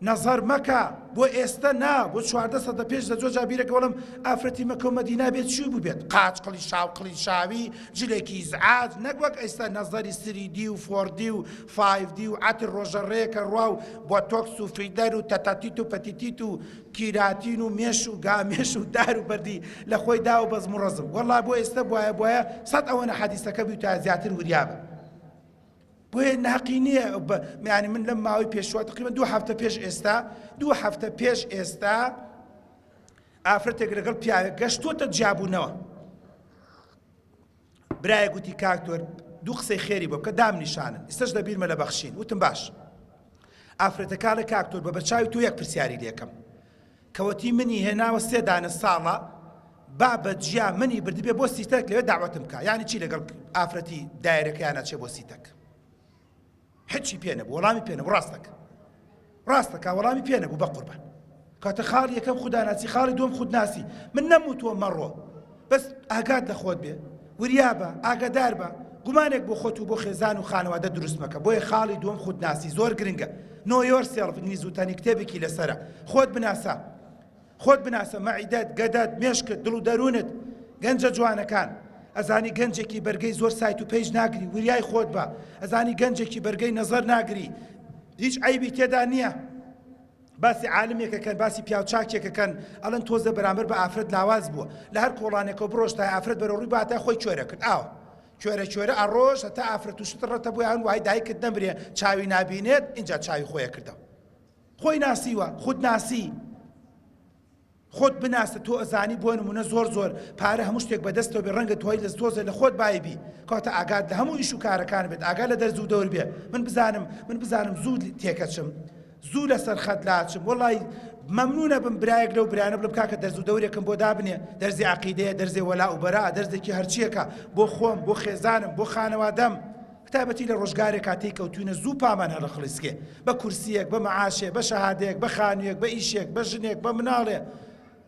نەزەر مەکە بۆ ئێستە نا بۆ 14 سەدە پێش لە زۆر جار بیرەکە بەڵام ئافرەتی مەکە و مەدینە بێت چی بووبێت قاچ قڵیشاو قڵیشاوی جلێکی ئیزعاج نەک وەک ئێستا نەزەری 3D و 4D و 5D و عەتر ڕۆژە ڕێکە ڕوا و بۆتۆکس و فیلەر و تەتەتیت و پەتیتیت و کیراتین و مێش و گامێش و دار و بەردی لە خۆی دا و بەزم و ڕەزم وەڵا بۆ ئێستا بوایە بوایە سەد ئەوەنە حەدیسەکە بیوتایە زیاتر وریابە بۆیە ناقی نییە یانی من لەم ماوەی پێشوە تقریبا دوو هەفتە پێش ئێستا دوو هەفتە پێش ئێستا ئافرەتێک لەگەڵ پیاوێک گەشتووەتە جیابوونەوە برایە گوتی کاکتۆر دوو قسەی خێری بۆ بکە دام نیشانن ئێستاش لە بیرمە لە بەخشین وتم باش. ئافرەتەکە ئەڵێ کاک تۆر بە بەرچاوی تۆ یەک پرسیاری لێکەم کەوەتی منی هێناوە سێ دانە ساڵە با بە جیا منی بردبێ بۆ سیتەک لەوێ داوەتم بکە یعنی چی لەگەڵ ئافرەتی دایرەکەیان ئەچێ بۆ سیتەک هیچی پێ نەبوو وەڵامی پێ نەبوو ڕاستەکە ڕاستەکە وەڵامی پێ نەبوو بە قوربان کاتە خاڵی یەکەم خوداناسی خاڵی دووەم خودناسی من نەموتووە مەڕۆ بەس ئاگات لە خۆت بێ وریابە ئاگادار بە گومانێک بۆ خۆت و بۆ خێزان و خانەوادە دروست مەکە بۆیە خاڵی دووەم خودناسی زۆر گرنگە Know Yourself ئینگلیز وتەنی کتێبێکی لەسەرە خۆت بناسە خۆت بناسە مەعیدەت گەدەت مێشکت دڵ و دەروونت گەنجە جوانەکان ئەزانی گەنجێکی بەرگەی زۆر سایت و page ناگری وریای خۆت بە ئەزانی گەنجێکی بەرگەی نەزەر ناگری هیچ عەیبی تێدا نییە باسی عالمێکەکەن باسی پیاوچاکێکەکەن ئەڵەن تۆزە بەرامبەر بە ئافرەت لاواز بووە لە هەر کۆڵانێکەوە بڕۆشتای ئافرەت بەرەو ڕووی باتا خۆی کوێرە کرد ئاوە کوێرە کوێرە ئەڕۆش هەتا ئافرەت و شت ڕەتە بۆیان وای دایکت نەمرێ چاوی نابینێت اینجا چاوی خۆیە کردەوە خۆی ناسیوە خود ناسی خۆت بناسە تۆ ئەزانی بۆ نمونە زۆر زۆر پارە هەموو شتێک بەدەستەوە بێ ڕەنگە تۆی لە تۆزێ لە خۆت بای بی کەواتە ئاگات لە هەموو ئیش و کارەکان بێت ئاگا لە دەرز و دەور بێ من بزانم من بزانم زوو تێکەچم زوو لەسەر خەت لاچم وەڵی مەمنونە بم برایەک لەو برانە بڵم کاکە دەرز و دەورێکم بۆ دابنێ دەرزی عقیدەیە دەرزێ وەلا و بەرا دەرزێکی هەرچیەکە بۆ خۆم بۆ خێزانم بۆ خانەوادەم بەتایبەتی لە ڕۆژگارێکا تێی کەوتوینە زوو پامان هەڵەخڵیسکێ بە کورسیەک بە مەعاشێ بە شەهادەیەک بە خانویەک بە ئیشێک بە ژنێک بە مناڵێ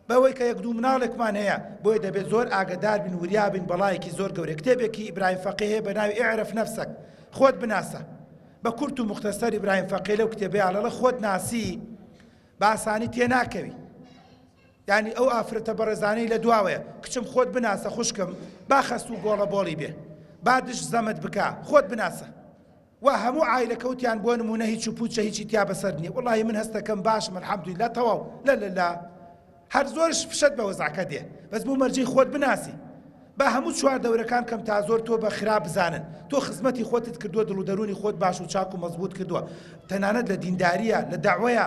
بەوەی کە یەک دوو مناڵێکمان هەیە بۆیە دەبێت زۆر ئاگەدار بین وریا بین بەڵایەکی زۆر گەورە کتێبێکی ئیبراهیم فەقێ هەیە بە ناوی اعرف نفسک خۆت بناسە بە کورت و مختصر ئیبراهیم فەقێ لەو کتێبەی ئەڵێ خۆت ناسی بە ئاسانی تێناکەوی یانی ئەو ئافرەتە بەڕێزانەی لە دواوەیە کچم خۆت بناسە خوشکم با خەسوو گۆڵە بۆڵی بێ با دش زەمت بکا خۆت بناسە وا هەموو عایلەکە وتیان بۆ نمونە هیچ و پوچە هیچی تیا بەسەر نییە وەڵاهی من هەستەکەم باشم الحمدللە تەواو لە لە لە هەر زۆرش فشەت بە وەزعەکە دێ بەس بۆ مەرجەی خۆت بناسی با هەموو چوار دەورەکان کەم تا زۆر تۆ بە خراپ بزانن تۆ خزمەتی خۆتت کردووە دڵ و دەروونی خۆت باش و چاک و مەزبووت کردووە تەنانەت لە دینداریە لە دەعوەیە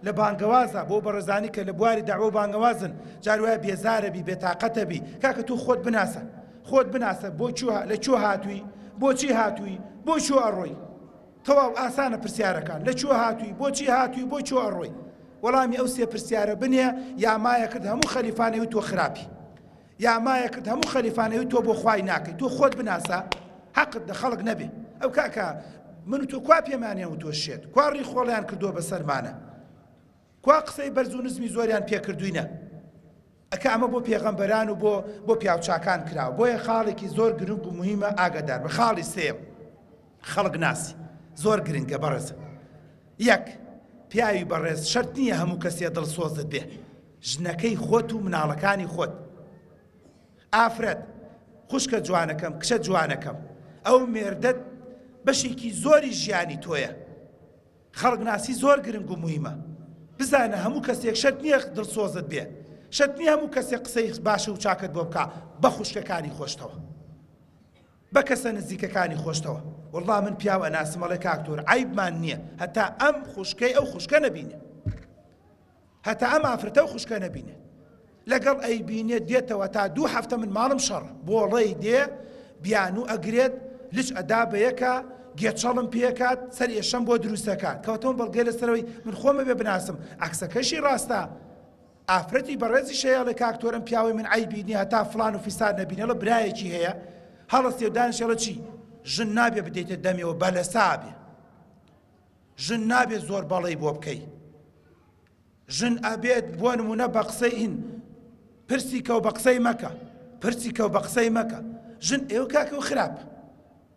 لە بانگەوازە بۆ بەڕێزانی کە لە بواری دەعوە و بانگەوازن جار وایە بێزارە بی بێتاقەتە بی کاکە تۆ خۆت بناسە خۆت بناسە بۆ کوێ لە کوێ هاتووی بۆچی هاتووی بۆ کوێ ئەڕۆی تەواو ئاسانە پرسیارەکان لە کوێ هاتووی بۆچی هاتووی بۆ کوێ ئەڕۆی وەڵامی ئەو سێ پرسیارە بنێ یا مایە کرد هەموو خەلیفانەوی تۆ خراپی یا مایە کرد هەموو خەلیفانەوی تۆ بۆ خوای ناکەی تۆ خۆت بناسە حەقت لە خەڵک نەبێ ئەو کاکە من و تۆ کوا پێمانیان و تۆ شێت کوا ڕیخۆڵیان کردووە بەسەرمانە کوا قسەی بەرز و نزمی زۆریان پێکردوینە ئەکە ئەمە بۆ پێغەمبەران و بۆ بۆ پیاوچاکان کراوە بۆیە خاڵێکی زۆر گرنگ و مهمە ئاگادار بە خاڵی سێم خەڵک ناسی زۆر گرنگە بەڕێز یەک پیاوی بەڕێز شەرت نییە هەموو کەسێ دڵسۆزت بێ ژنەکەی خۆت و مناڵەکانی خۆت. ئافرەت، خوشکە جوانەکەم، کچە جوانەکەم، ئەو مێردەت بەشێکی زۆری ژیانی تۆیە. خەڵکناسی زۆر گرنگ و موهیمە. بزانە هەموو کەسێک شەرت نییە دڵسۆزت بێ. شەرت نییە هەموو کەسێک قسەی باش و چاکت بۆ بکا، بە خوشکەکانی خۆشتەوە. بە کەسە نزیکەکانی خۆشتەوە. وەڵڵا من پیاو ئەناسم ئەڵێ کاک تۆر عەیبمان نییە هەتا ئەم خوشکەی ئەو خوشکە نەبینێ. هەتا ئەم ئافرەتە و خوشکە نەبینێت لەگەڵ ئەیبینێت دێتەوە تا دوو هەفتە من ماڵم شەڕ بۆڵەی دێ بیانوو ئەگرێت لچ ئەدا بە یەکە گێچەڵم پێکات سەر ئێشەم بۆ دروستەکات کەوتەوە بەڵگەی لەسەرەوەی من خۆمە بێ بناسم عەکسەکەشی ڕاستە ئافرەتی بەڕێزی شەیەڵێ کاک تۆرم پیاوەی من عەیبی نیە هەتا فلان و فیسار نەبینێڵە برایەکی هەیە هەڵەستێ و دانیشێڵە چی ژن نابێ بدەیتە دەمێەوە بەلەسا بێ ژن نابێت زۆر بەڵێی بۆ بکەی ژن ئەبێت بۆ نمونە بە قسەی هین پرسی کەو بە قسەی مەکە پرسی کەو بە قسەی مەکە ژن ئێوە کاکە و خراپ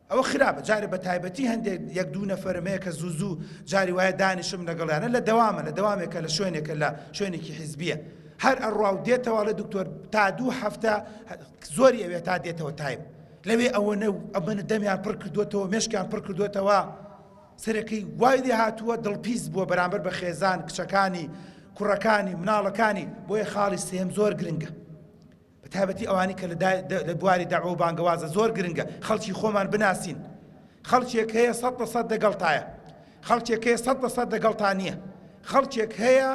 ئەوە خراپە جارێ بە تایبەتی هەندێک یەک دوو نەفەرم هەیە کە زوو زوو جاری وایە دانیشم لەگەڵیانە لە دەوامە لە دەوامێکە لە شوێنێکە لە شوێنێکی حیزبیە هەر ئەڕوا و دێتەوە لە دکتۆر تا دوو هەفتە زۆری ئەوێ تا دێتەوە تایم لەوێ ئەوەنە و ئەمەنە دەمیان پڕ کردوێتەوە مێشکیان پڕ کردوێتەوە سەرەکەی وای لێ هاتووە دڵپیس بووە بەرامبەر بە خێزان، کچەکانی، کوڕەکانی، مناڵەکانی، بۆیە خاڵی سێیەم زۆر گرنگە بە تایبەتی ئەوانی کە لە بواری دەعوە و بانگەوازە زۆر گرنگە خەڵکی خۆمان بناسین خەڵکێک هەیە سەد لە سەد لەگەڵتایە خەڵکێک هەیە سەد لە سەد لەگەڵتا نییە خەڵکێک هەیە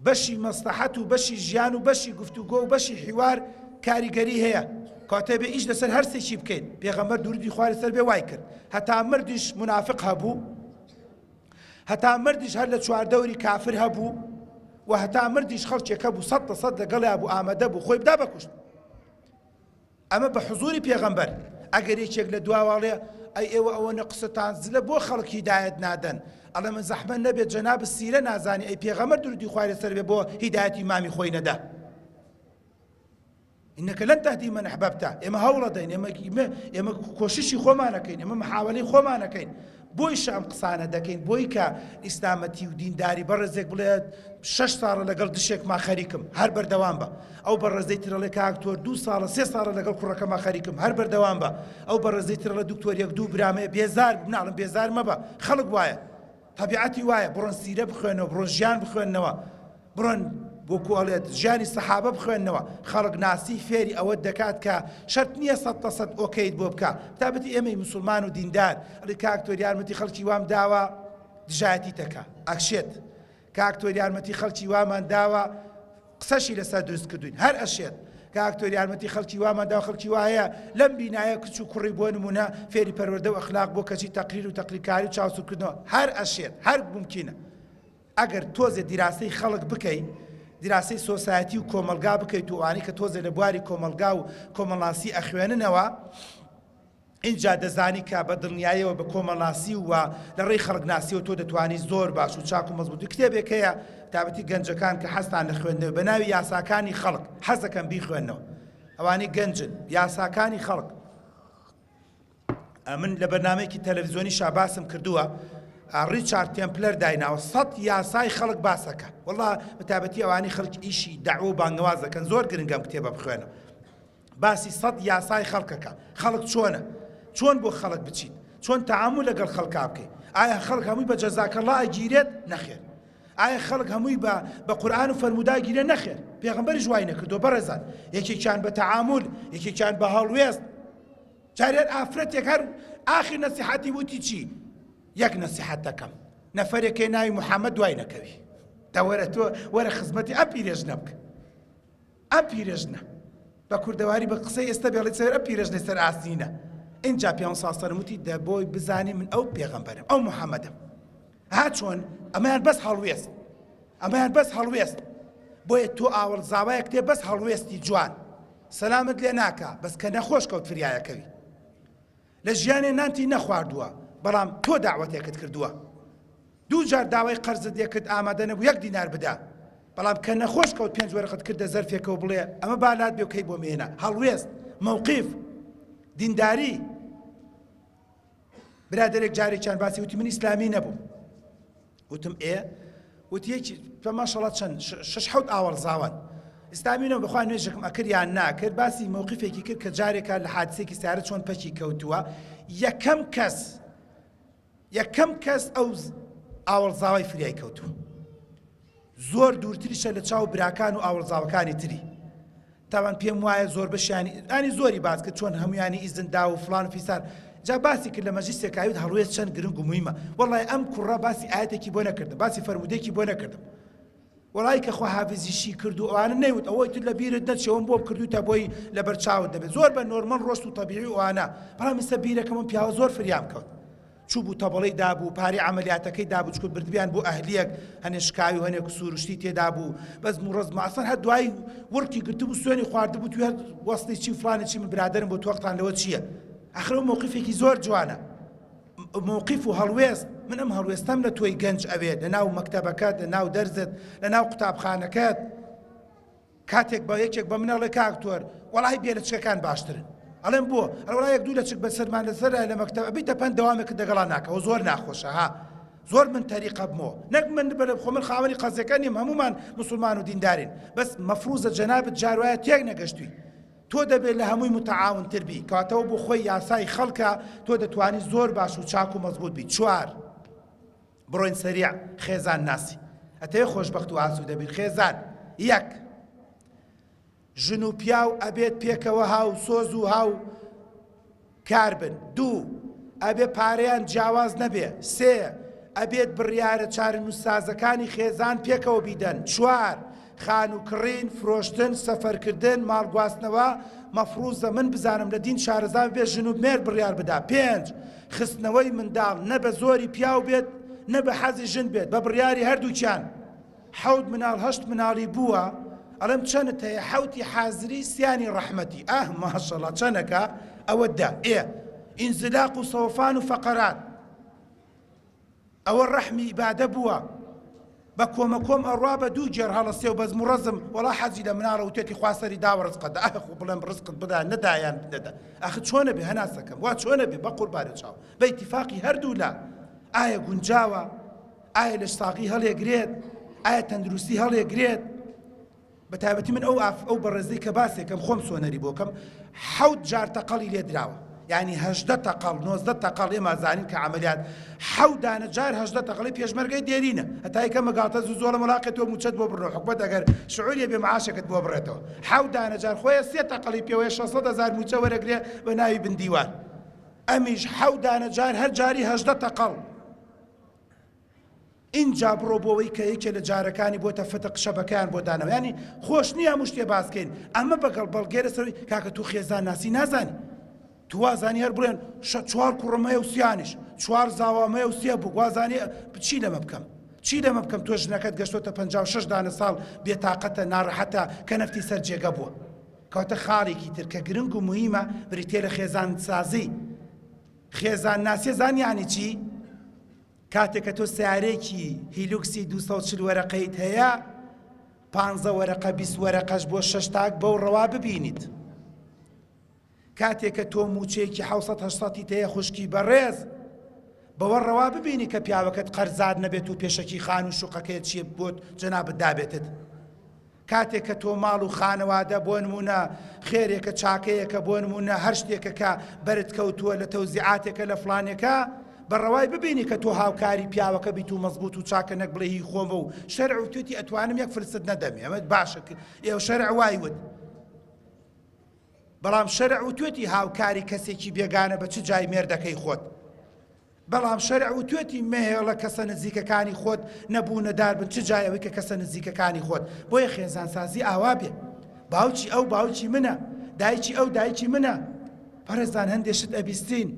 بەشی مەسلەحەت و بەشی ژیان و بەشی گفتوگۆ و بەشی حیوار کاریگەری هەیە کەواتە بێ ئیش لەسەر هەر سێکی بکەین پێغەمبەر درودی خوای لەسەر بێ وای کرد هەتا مردیش منافق هەبوو. هەتا مردیش هەر لە چواردەوری کافر هەبوو و هەتا مردیش خەڵکێک هەبوو 100% لەگەڵیا بوو ئامادە بوو خۆی بدا بەکوشت. ئەمە بە حزوری پێغەمبەر ئەگەر یەکێک لە دواوە ئەڵێ ئەی ئێوە ئەوەنە قسەتان زلە بۆ خەڵک هیدایەت نادەن ئەڵێ من زەحمەت نەبێت جەناب سیرە نازانی ئەی پێغەمبەر درودی خوای لەسەر بێ بۆ هیدایەتی مامی خۆی نەدا إنك لن تهدي من أحببت ئێمە هەوڵەدەین ئێمە ئێمە کۆششی خۆمانەکەین ئێمە محاولەی خۆمانەکەین بۆیشە ئەم قسانە دەکەین بۆی کە ئیسلامەتی و دینداری بەڕێزێک بڵێت شەش ساڵە لەگەڵ دشێکما خەریکم هەر بەردەوام بە ئەو بەڕێزەی ترەڵێ کاک تۆر دوو ساڵە سێ ساڵە لەگەڵ کوڕەکەما خەریکم هەر بەردەوام بە ئەو بەڕێزەی ترەڵێ دکتۆر یەک دوو برامەیە بێزار بووم ناڵم بێزار مەبە خەڵک وایە تەبیعەتی وایە بڕۆن سیرە بخوێنەوە بڕۆن ژیان بخوێنەوە بڕۆن وەکو ئەڵێت ژیانی سەحابە بخوێنەوە خەڵک ناسی فێری ئەوەت دەکات کە شەرت نییە سەد لە سەد ئۆکەیت بۆ بکە تابەتی ئێمەی مسلمان و دیندار ئەڵێ کاک تۆر یارمەتی خەڵکی وام داوە دژایەتی تەکە ئەکشێت کاک تۆر یارمەتی خەڵکی وامان داوە قسەشی لەسەر دروست کردوین هەر ئەشێت کاک تۆر یارمەتی خەڵکی وامان داوە خەڵکی وایە لەم بینایە کچ و کوڕی بۆ نمونە فێری پەروەردە و ئەخلاق بۆ کەچی تەقریر و تەقریرکاری و چاوسوورکردنەوە هەر ئەشێت هەر ممکنە ئەگەر تۆزێ دیراسەی خەڵک بکەی، دیراسەی society و کۆمەڵگا بکەیت و ئەوانەی کە تۆزێ لە بواری کۆمەڵگا و کۆمەڵناسی ئەخوێننەوە، ئینجا دەزانی کە بە دڵنیایەوە بە کۆمەڵناسی و لە ڕێی خەڵکناسیەوە تۆ دەتوانی زۆر باش و چاک و مەزبووتی کتێبێک هەیە تابەتی گەنجەکان کە حەزتان لە خوێندنەوە بە ناوی یاساکانی خەڵک حەزەکەم بیخوێنەوە ئەوانەی گەنجن یاساکانی خەڵک ئەمن لە بەرنامەیەکی تەلەڤزیۆنیشا باسم کردووە ڕیچارد تێمپلەر دایناوە سەد یاسای خەڵک باسەکە وەڵا بەتابەتی ئەوانی خەڵک ئیشی دەعوە و بانگەواز دەکەن زۆر گرنگە ئەم کتێبە بخوێنە باسی سەد یاسای خەڵکەکە خەڵک چۆنە چۆن بۆ خەڵک بچیت چۆن تەعامول لەگەڵ خەڵکا بکەیت ئایا خەڵک هەمووی بە جەزاکەڵا ئەگیرێت نەخێر ئایا خەڵک هەمووی بە بە قورئان و فەرموودە گیرێ نەخێر پێغەمبەریش وای نەکردووە بەڕێزان یەکێکیان بە تەعامول یەکێکیان بە هەڵوێست جارێن ئافرەتێک هەر ئاخر نەسیحەتی وتی چی یەک نەسیحەت دەکەم نەفەرێکێ ناوی محەممەد دوای نەکەوی دەوەرە تۆ وەرە خزمەتی ئەم پیرێژنە بکە ئەم پیرێژنە بە کوردەواری بە قسەی ئێستا بێڵی سەر ئەم پیرێژنەی سەر ئاسنینە اینجا پێ ساڵ وتی دەبۆی بزانی من ئەو پێغەمبەرم ئەو محەممەدم ها چۆن ئەمەیان بەس هەڵوێست ئەمەیان بەس هەڵوێست بۆیە تۆ ئاوەڵ زاوایەک تێ بەس هەڵوێستی جوان سەلامت لێ ناکا بەس کە نەخۆش کەوت فریایەکەوی لە ژیانێ نانتی نەخواردووە بەڵام تۆ داوەتێکت کردووە دوو جار داوای قەرزت لێ کرد ئامادە نەبوو یەک دینار بدا بەڵام کە نەخۆش کەوت پێنج وەرەقت کردە زەرفێکەوە بڵێ ئەمە بالات بێ و کەی بۆ مێنە هەڵوێست مەوقیف دینداری برادەرێک جارێکیان باسی وتی من ئیسلامی نەبووم وتم ئێ وتی یەکی ماشەڵا چەند شش حەوت ئاوەڵ زاوان ئیسلامی نەبوو بەخوا نوێژێکم ئەکرد یان ناکرد باسی مەوقفێکی کرد کە جارێکە لە حادسێکی سیارە چۆن پەکی کەوتووە یەکەم کەس یەکەم کەس ئەو ئاوەڵ زاوای فریای کەوتووە زۆر دوورتریشە لە چاو براکان و ئاوەڵزاوەکانی تری تاوان پێم وایە زۆربەشیانی ئانی زۆری باس کرد چۆن هەمویانی ئیزن دا و فلان و فیسار جا باسی کرد لە مەجلیسێکا وت هەڵوێست چەند گرنگ و مویمە وەڵای ئەم کوڕە باسی ئایەتێکی بۆ نەکردم باسی فەرموودێکی بۆ نەکردم وەڵای کە خواحافزیشی کرد و ئەوانە نەیوت ئەوەی تر لە بیرت نەچێوم بۆ کردوتە بۆی لەبەر چاوت دەبێت زۆر بە نۆرمەڵ ڕۆشت و تەبیعی ئەوانە بەڵام ئێستا بیرەکەم ئەم پیاوە زۆر فریام کەوت چوبوو تەبڵەی دابوو پارەی عەمەلیاتەکەی دابوو چکو بردبیان بۆ ئەهلیەک هەنێ شکاوی و هەنێ کسوروشتی تێدا بوو بەس موڕەز ماسەر هەر دوایی وڕکی گرتبوو سوێنی خواردبوو توی هەر وەسڵی چی و فلانی چی من برادەرم بۆ تۆقتان لەوە چییە ئەخر ئەو مەوقفێکی زۆر جوانە مەوقف و هەڵوێست من ئەم هەڵوێستەم لە تۆی گەنج ئەوێت لە ناو مەکتەبەکەت لە ناو دەرزت لە ناو قوتابخانەکەت کاتێک بە یەکێک بە من ئەڵێ کاک تۆر وەڵاهی بێ لەچکەکان باشترن ئەڵێم بۆ ئەڵێ وەڵا یەک دوو لەچک بەسەرمان لەسەر لە مەکتەب ئەبیتە پەند دەوامێکت دەگەڵا ناکەوە زۆر ناخۆشە ها زۆر من تەریقە بمەوە نەک من بەرە خۆ من خاوەنی قەزیەکە نیم هەمومان مسلمان و دیندارین بەس مەفروزە جەنابت جاروایە تێک نەگەشتوی تۆ دەبێت لە هەمووی متعاونتر بی کەواتەوە بۆ خۆی یاسای خەڵکە تۆ دەتوانی زۆر باش و چاک و مەزبوط بی چوار بڕۆین سەریع خێزان ناسی ئەتەوێ خۆشبەخت و ئاسوودە بین خێزان یەک ژن و پیاو ئەبێت پێکەوە هاو سۆز و هاو کار بن دوو ئەبێ پارەیان جیاواز نەبێ سێ ئەبێت بڕیارە چارەنووسسازەکانی خێزان پێکەوە بیدەن چوار خانوو کڕین، فرۆشتن، سەفەرکردن، ماڵ گواستنەوە، مەفروزە من بزانم لە دین شارەزا بێ ژن و مێرد بڕیار بدا. پێنج، خستنەوەی منداڵ نە بە زۆری پیاو بێت نە بە حەزی ژن بێت بە بڕیاری هەردووکیان حەوت مناڵ هەشت مناڵی بووە ئەڵێم چەنت هەیە حەوتی حازری سیانی ڕەحمەتی ئاه ماشەڵا چەنەکە ئەوە دە ئێ ئینزلاق و سەوفان و فەقەرات ئەوە ڕەحمی ئیبادە بووە بە کۆمە کۆم ئەڕوا بە دوو گێڕ هەڵەسێ و بەزم و ڕەزم وەڵا حەزی لە مناڵە وتێتی خوا سەری داوە ڕزقە دا ئەخ خۆ بڵێم ڕزقت بدا نەدایان نەدا ئەخ چۆنە بێ هەناسەکەم وا چۆنە بێ بە قوربانە چاو بە ئیتیفاقی هەردوو لا ئایا گونجاوە ئایا لەش ساغی هەڵێگرێت ئایا تەندروستی هەڵێگرێت بە تایبەتی من ئەو ئاف ئەو بەڕێزەی کە باسێکەم خۆم سۆنەری بۆکەم حەوت جار تەقەڵی لێ دراوە یعنی هەژدە تەقەڵ نۆزدە تەقەڵ ئێمە زانین کە عملیات حەوت دانە جار هەژدە تەقەڵی پێشمەرگەی دێرینە هەتای کە مەگاتە زوو زۆڵە مەلاقێت تۆ موچەت بۆ بڕنەوە حکومەت ئەگەر شعوریە بێ معاشێکت بۆ بڕێتەوە حەوت دانە جار خۆیە سێ تەقەڵی پێوەیە 600 هەزار موچە وەرەگرێ بە ناوی بندیوار ئەمیش حەوت دانە جار هەر جاری هەژدە تەقەڵ ئینجا بڕۆ بۆ ئەوەی کە یەکێ لە جارەکانی بۆتە فتق شەبەکەیان بۆ داناوە یانی خۆش نییە هەموو شتێ باس کەین ئەمە بەگەڵ بەڵگەی لەسەر کاکە تو خێزان ناسی نازانی تو وازانی هەر بڵێن چوار کوڕم هەیە و سیانیش چوار زاوام هەیە و سێ بوو وازانی چی لەمە بکەم چی لەمە بکەم تۆ ژنەکەت گەشتۆتە 56 دانە ساڵ بێتاقەتە ناڕەحەتە کە نەفتی سەر جێگە بووە کەواتە خاڵێکی تر کە گرنگ و مهمە بریتە لە خێزان سازی خێزان ناسیە زان یانی چی کاتێک کە تۆ سەیارەیەکی هیلوکسی 240 وەرەقەیت هەیە پانزە وەرەقە 20 وەرەقەش بۆ شەش تاک بەو ڕەوا ببینیت کاتێک کە تۆ موچەیەکی 600 800 هەیە خوشکی بەڕێز بەوە ڕەوا ببینی کە پیاوەکەت قەرزار نەبێت و پێشەکی خان و شوقەکەی چیە بۆت جەنابت دابێتت کاتێک کە تۆ ماڵ و خانەوادە بۆ نموونە خێرێکە چاکەیەکە بۆ نموونە هەر شتێکە کە بەرت کەوتووە لە تەوزیعاتێکە لە فڵانێکە بە ڕەوای ببینی کە تۆ هاوکاری پیاوەکە بیت و مەزبوط و چاکە نەک بڵێ هی خۆمە و شەرع وتوێتی ئەتوانم یەک فلست نەدەمێ ئەمە باشە ئێوە شەرع وای وت بەڵام شەرع وتوێتی هاوکاری کەسێکی بێگانە بە چ جای مێردەکەی خۆت بەڵام شەرع وتوێتی مەهێڵە کەسە نزیکەکانی خۆت نەبوو نەدار بن چ جای ئەوەی کە کەسە نزیکەکانی خۆت بۆیە خێزانسازی ئاوا بێ باوکی ئەو باوکی منە دایکی ئەو دایکی منە بەڕێزان هەندێ شت ئەبیستین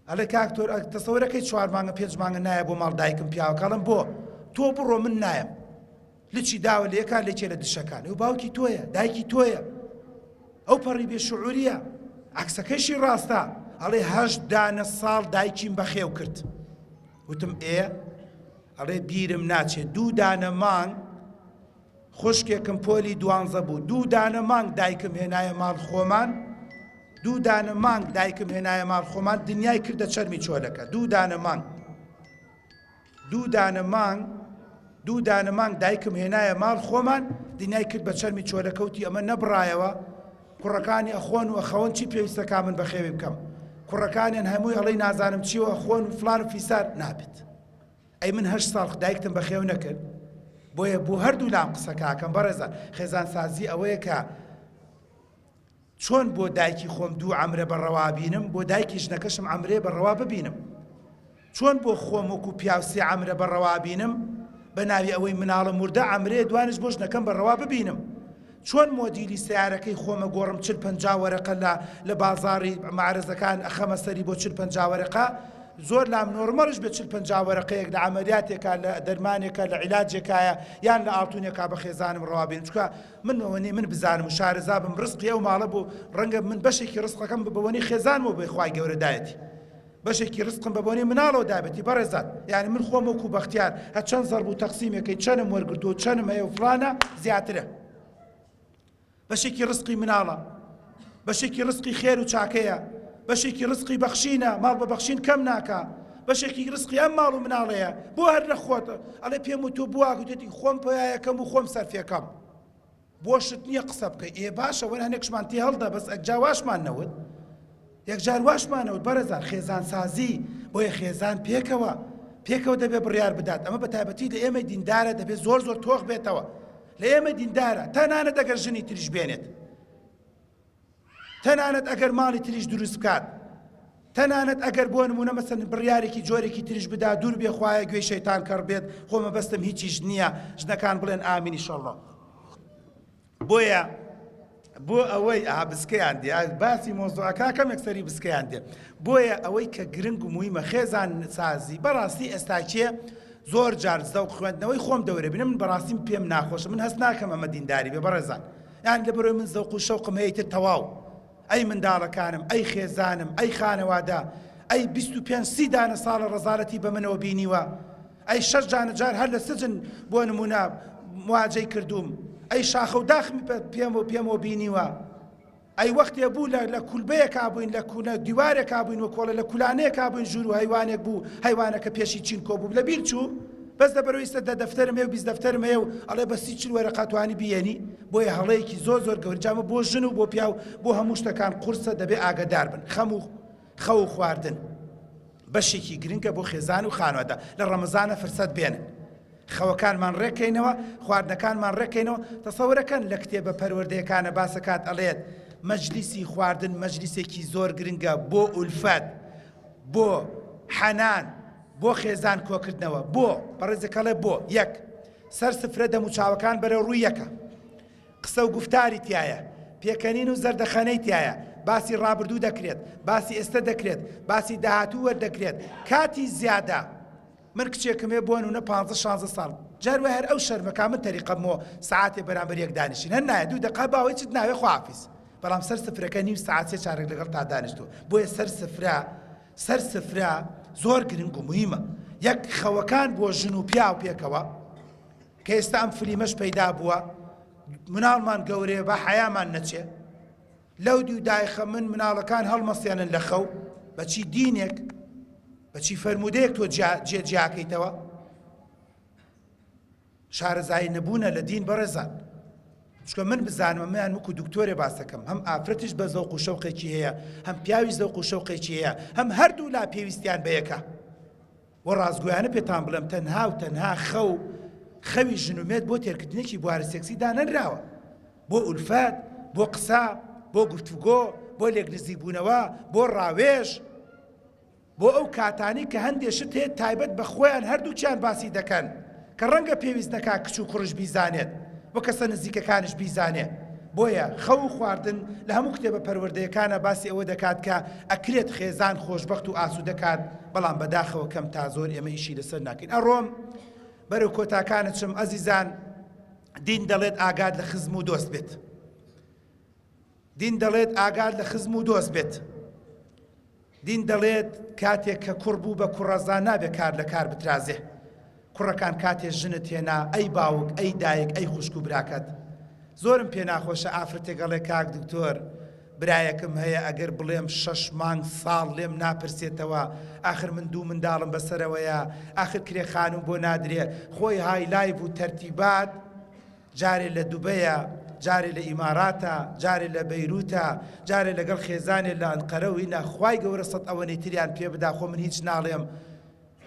ئەڵێ کاک تۆر تەسەورەکەی چوار مانگە پێنج مانگە نایە بۆ ماڵ دایکم پیاوەکەڵم بۆ تۆ بڕۆ من نایەم لچی داوە لە یەکان لەکێ لە دشەکان ئەو باوکی تۆیە دایکی تۆیە ئەو پەڕی بێ شعوریە عەکسەکەشی ڕاستە ئەڵێ هەشت دانە ساڵ دایکیم بەخێو کرد وتم ئێ ئەڵێ بیرم ناچێت دوو دانە مانگ خوشکێکم پۆلی دوانزە بوو دوو دانە مانگ دایکم هێنایە ماڵ خۆمان دوو دانە مانگ دایکم هێنایە ماڵ خۆمان دنیای کردە چەرمی چۆلەکە دوو دانە مانگ دوو دانە مانگ دوو دانە مانگ دایکم هێنایە ماڵ خۆمان دنیای کرد بە چەرمی چۆلەکە وتی ئەمە نەبڕایەوە کوڕەکانی ئەخۆن و ئەخەون چی پێویستە کا من بەخێوی بکەم کوڕەکانیان هەمووی ئەڵێی نازانم چی و ئەخۆن و فلان و فیسار نابێت ئەی من هەشت ساڵ دایکتم بەخێو نەکرد بۆیە بۆ هەردوو لام قسەکەکەم بەڕێزان خێزانسازی ئەوەیە کە چۆن بۆ دایکی خۆم دوو عەمرە بە ڕەوا بینم، بۆ دایکی ژنەکەشم عەمرەیە بە ڕەوا ببینم؟ چۆن بۆ خۆم وەکو پیاو سێ عەمرە بە ڕەوا بینم، بە ناوی ئەوەی مناڵم وردە عەمرەیە دوانیش بۆ ژنەکەم بە ڕەوا ببینم؟ چۆن مۆدیلی سەیارەکەی خۆمە گۆڕم چل پەنجا وەرەقە لە لە بازاڕی مەعرەزەکان ئەخەمە سەری بۆ چل پەنجا وەرەقە زۆر لام نۆرمەڵیش بێ چل پەنجا وەرەقەیەک لە عەمەلیاتێکا لە دەرمانێکا لە عیلاجێکایە یان لە ئاڵتونێکا بە خێزانم ڕەوا بینم چونکە من ئەوەنەی من بزانم و شارەزا بم ڕزقی ئەو ماڵە بوو ڕەنگە من بەشێکی ڕزقەکەم بە بۆنەی خێزانمەوە بێ خوای گەورە دایەتی بەشێکی ڕزقم بە بۆنەی مناڵەوە دابێتی بەڕێزان یعنی من خۆم وەکو بەختیار هەرچەند زەرب و تەقسیمێکەی چەنم وەرگرتووە چەنم هەیە و فڵانە زیاترە بەشێکی ڕزقی مناڵە بەشێکی ڕزقی خێر و چاکەیە بەشێکی ڕزقی بەخشینە ماڵ بە بەخشین کەم ناکا بەشێکی ڕزقی ئەم ماڵ و مناڵەیە بۆ هەر لە خۆت ئەڵێ پێم و تۆ بووە گوتێتی خۆم پێیەکەم و خۆم سەرفێکەم بۆشت نییە قسە بکەی ئێ باشە وەر هەنێکشمان تێ هەڵدا بەس ئەجا واشمان نەوت یەکجار واشمانەوت بەڕێزان خێزان سازی بۆیە خێزان پێکەوە پێکەوە دەبێ بڕیار بدات ئەمە بە تایبەتی لە ئێمەی دیندارە دەبێت زۆر زۆر تۆخ بێتەوە لە ئێمەی دیندارە تەنانەت ئەگەر ژنی تریش بێنێت تەنانەت ئەگەر ماڵی تریش دروست بکات تەنانەت ئەگەر بۆ نمونە مەسەن بڕیارێکی جۆرێکی تریش بدا دوور بێ خوایە گوێی شەیتان کەڕ بێت خۆ مەبەستم هیچیش نییە ژنەکان بڵێن ئامین ئیشەڵڵا بۆیە. بۆ ئەوەی ئا بسکەیان دێ باسی مۆزوعەکە کەمێک سەری بسکەیان دێ بۆیە ئەوەی کە گرنگ و مویمە خێزان سازی بەڕاستی ئێستاکێ زۆر جار زەوق خوێندنەوەی خۆم دەورە بینم من بەڕاستیم پێم ناخۆشە من هەست ناکەم ئەمە دینداری بێ بەڕێزان یان لە بەرۆی من زەوق و شەوقم هەیە تر تەواو ئەی منداڵەکانم ئەی خێزانم ئەی خانەوادە ئەی 25 سی دانە ساڵە ڕەزالەتی بە منەوە بینیوە ئەی شەش جانە جار هەر لە سجن بۆ نمونە مواجەی کردووم ئەی شاخە و داخمی پێم و پێمەوە بینیوە ئەی وەختێ بوو لە لە کولبەیەکا بووین لە کونە دیوارێکا بووین و کۆڵە لە کولانەیەکا بووین ژوور و هەیوانێک بوو هەیوانەکە پێشی چین کۆ بوو لە بیر چوو بەس لەبەرەوەی ئیستا دە دەفتەرم هەیە و 20 دەفتەرم هەیە و ئەڵێ بە سی چل وەرەقە توانی بیێنی بۆیە هەڵەیەکی زۆر زۆر گەورە جامە بۆ ژن و بۆ پیاو بۆ هەموو شتەکان قورسە دەبێ ئاگەدار بن خەم و خەو و خواردن بەشێکی گرنگە بۆ خێزان و خانەوادە لە ڕەمەزانە فرسەت بێنن خەوەکانمان ڕێککەینەوە خواردنەکانمان ڕێککەینەوە تەسەورەکەن لە کتێبە پەروەردەیەکانە باسەکات ئەڵێت مەجلیسی خواردن مەجلیسێکی زۆر گرنگە بۆ ئولفەت بۆ حەنان بۆ خێزان کۆکردنەوە بۆ بەڕێزەکەڵێ بۆ یەک سەر سفرە دەموچاوەکان بەرەو ڕووی یەکە قسە و گوفتاری تیایە، پێکەنین و زەردەخەنەی تیایە، باسی ڕابردوو دەکرێت، باسی ئێستە دەکرێت، باسی داهاتوو وەردەگرێت، کاتی زیادە. من کچێکم هەیە بۆ نمونە پانزە شانزە ساڵ، جار وایە هەر ئەو شەرمەکا من تەریقەمەوە سەعاتێ بەرامبەر یەک دانیشین، هەر نایە دوو دەقە باوە هیچت ناوێ خواحافیز، بەڵام سەر سفرەکە نیو سەعات سێ چارەک لەگەڵتا دانیشتووە، بۆیە سەر سفرە سەر سفرە زۆر گرنگ و موهیمە. یەک خەوەکان بۆ ژن و پیاو پێکەوە، کە ئێستا ئەم فلیمەش پەیدا بووە مناڵمان گەورەیە با حەیامان نەچێ لەو دیو دایخە من مناڵەکان هەڵمەسێنن لە خەو بەچی دینێک بەچی فەرموودەیەک تۆ جێ جیاکەیتەوە شارەزایی نەبوونە لە دین بەڕێزان چکە من بزانم میان وەکو دکتۆرێ باسەکەم هەم ئافرەتیش بە زەوق و شەوقێکی هەیە هەم پیاوی زەوق و شەوقێکی هەیە هەم هەردوو لا پێویستیان بەیەکە وە ڕاستگۆیانە پێتان بڵێم تەنها و تەنها خەو خەوی ژن و مێرد بۆ تێرکردنێکی بوارە سێکسی دانەنراوە بۆ ئولفەت بۆ قسە بۆ گفتوگۆ بۆ لێک نزیکبوونەوە بۆ ڕاوێژ بۆ ئەو کاتانی کە هەندێ شت هەیە تایبەت بە خۆیان هەردووکیان باسی دەکەن کە ڕەنگە پێویست نەکا کچ و کوڕیش بیزانێت و کەسە نزیکەکانیش بیزانێ بۆیە خەو و خواردن لە هەموو کتێبە پەروەردەیەکانا باسی ئەوە دەکات کە ئەکرێت خێزان خۆشبەخت و ئاسوودە کات بەڵام بەداخەوە کەم تا زۆر ئێمە ئیشی لەسەر ناکەین ئەڕۆم بەرەو کۆتاکانە چم ئەزیزان دین دەڵێت ئاگات لە خزم و دۆست بێت دین دەڵێت ئاگات لە خزم و دۆست بێت دین دەڵێت کاتێک کە کوڕ بوو بە کوڕەزا نابێ کار لە کار بترازێ. کوڕەکان کاتێ ژنت هێنا ئەی باوک ئەی دایک ئەی خوشک و براکەت. زۆرم پێ ناخۆشە ئافرەتێک ئەڵێ کاک دکتۆر برایەکم هەیە ئەگەر بڵێم شەش مانگ ساڵ لێم ناپرسێتەوە ئاخر من دوو منداڵم بەسەرەوەیە ئاخر کرێ خانوم بۆ نادرێ خۆی های لایڤ و تەرتیبات جارێ لە دوبەیە، جارێ لە ئیماراتە، جارێ لە بەیروتە، جارێ لەگەڵ خێزانێ لە ئەنقەرە و هینا، خوای گەورە سەت ئەوەنەی تریان پێ بدا خۆ من هیچ ناڵێم،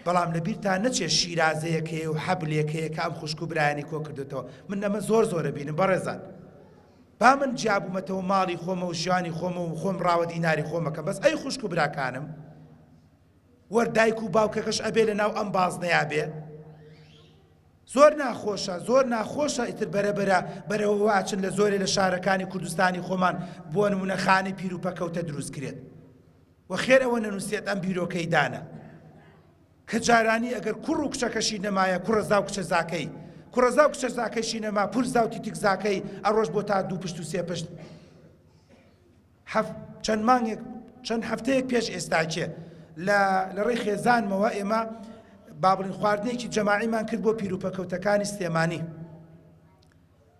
بەڵام لە بیرتان نەچێ شیرازەیەک هەیە و حەبلێک هەیە کە ئەم خوشک و برایانی کۆ کردۆتەوە، من ئەمە زۆر زۆر ئەبینم بەڕێزان. با من جیا بوومەتەوە ماڵی خۆمە و ژیانی خۆمە و خۆم ڕاوە دیناری خۆمەکەم بەس ئەی خوشک و براکانم وەر دایک و باوکەکەش ئەبێ لە ناو ئەم بازنەیا بێ؟ زۆر ناخۆشە زۆر ناخۆشە ئیتر بەرە بەرە بەرەوە واچن لە زۆرێ لە شارەکانی کوردستانی خۆمان بۆ نمونە خانەی پیر و پەکەوتە دروست کرێت و خێر ئەوە نەنووسێت ئەم بیرۆکەی دانە کە جارانی ئەگەر کوڕ و کچەکەشی نەمایە کوڕەزا و کچەزاکەی کوڕەزا و کچەزاکەشی نەما پورزا و تیتکزاکەی ئەڕۆژ بۆ تا دوو پشت و سێ پشت حەف چەند مانگێک چەند هەفتەیەک پێش ئێستاکێ لە لە ڕێی خێزانمەوە ئێمە با بڵین خواردنێکی جەماعیمان کرد بۆ پیروپەکەوتەکانی سلێمانی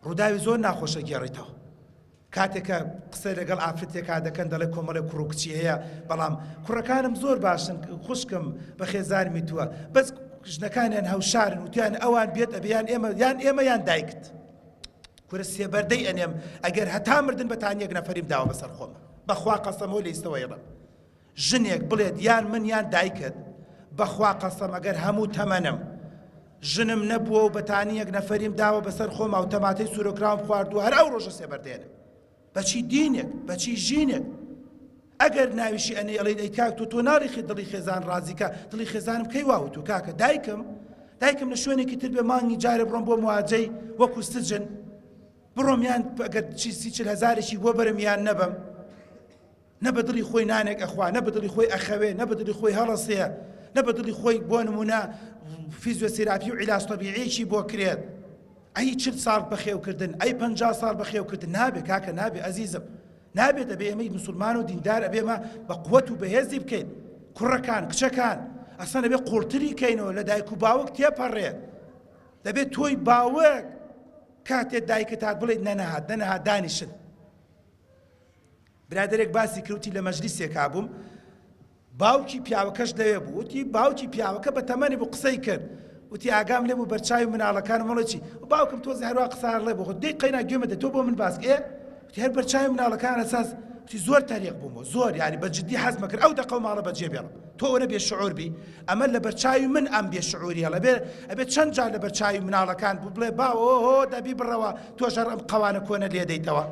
ڕووداوی زۆر ناخۆشە گێڕیتەوە کاتێک کە قسە لەگەڵ ئافرەتێکا دەکەن دەڵێ کۆمەڵێک کوڕ و کچی هەیە بەڵام کوڕەکانم زۆر باشن خوشکم بە خێزانمی تووە بەس ژنەکانیان هەوشارن وتیان ئەوان بێت ئەبێ یان ئێمە یان ئێمە یان دایکت کورە سێبەردەی ئەنێم ئەگەر هەتا مردن بەتانیەک نەفەریم داوە بەسەر خۆمە بەخوا قەسەمەوە لە ئیستەوە ئەیڵێم ژنێک بڵێت یان من یان دایکت بەخوا قەسەم ئەگەر هەموو تەمەنم ژنم نەبووە و بەتانیەک نەفەریم داوە بەسەر خۆما و تەماتەی سوورۆکراوم خواردووە هەر ئەو ڕۆژە سێبەردێنم بەچی دینێک بەچی ژینێک ئەگەر ناویشی ئەنێ ئەڵێن ئەی کاک تۆ تۆ ناڵی خی دڵی خێزان ڕازیکە دڵی خێزانم کەی وا وتوو کاکە دایکم دایکم لە شوێنێکی تر بێ مانگی جارێ بڕۆم بۆ مواجەی وەکو سجن. بڕۆم یان ئەگەر چی سی چل هەزارێکی بۆ بەرم یان نەبەم؟ نە بە دڵی خۆی نانێک ئەخوا، نە بە دڵی خۆی ئەخەوێ، نە بە دڵی خۆی هەڵەسێ، نە بە دڵی خۆی بۆ نموونە فیزیۆسێراپی و عیلاج تەبیعیەکی بۆ کرێت. ئەی چل ساڵ بەخێوکردن، ئەی 50 ساڵ بەخێوکردن، نابێ کاکە نابێ ئەزیزم. نابێت ئەبێ ئێمەی مسلمان و دیندار ئەبێ مە بە قوت و بەهێزی بکەین. کوڕەکان، کچەکان، ئەسڵەن ئەبێ قوڵتری کەینەوە لە دایک و باوک تێپەڕێ. دەبێت تۆی باوک کاتێ دایکت هات بڵێیت نەنەهات نەنەهات دانیشن. برادەرێک باسی کرد وتی لە مەجلیسێکا بووم باوکی پیاوەکەش لەوێ بوو وتی باوکی پیاوەکە بە تەمەنی بوو قسەی کرد وتی ئاگام لێ بوو بەرچاوی مناڵەکانم وڵێ چی باوکم تۆزێ هەروا قسە ڵێ بۆ دەی قەینا گوێمە دە تۆ بۆ من باس ئێ وتی هەر بەرچاوی مناڵەکان ئەساس وتی زۆر تەریق بوومەوە زۆر یعنی بە جدی حەزمە کرد ئەو دەقە و ماڵە بەجێ بێڵم تۆ ئەوەنە بێ شعور بی ئەمە لە بەرچاوی من ئەم بێ شعوری هەڵە بێ ئەبێ چەند جار لە بەرچاوی مناڵەکان بوو بڵێ باوە هۆ دەبی بڕەوە تۆش هەر ئەم قەوانە کۆنە لێدەیتەوە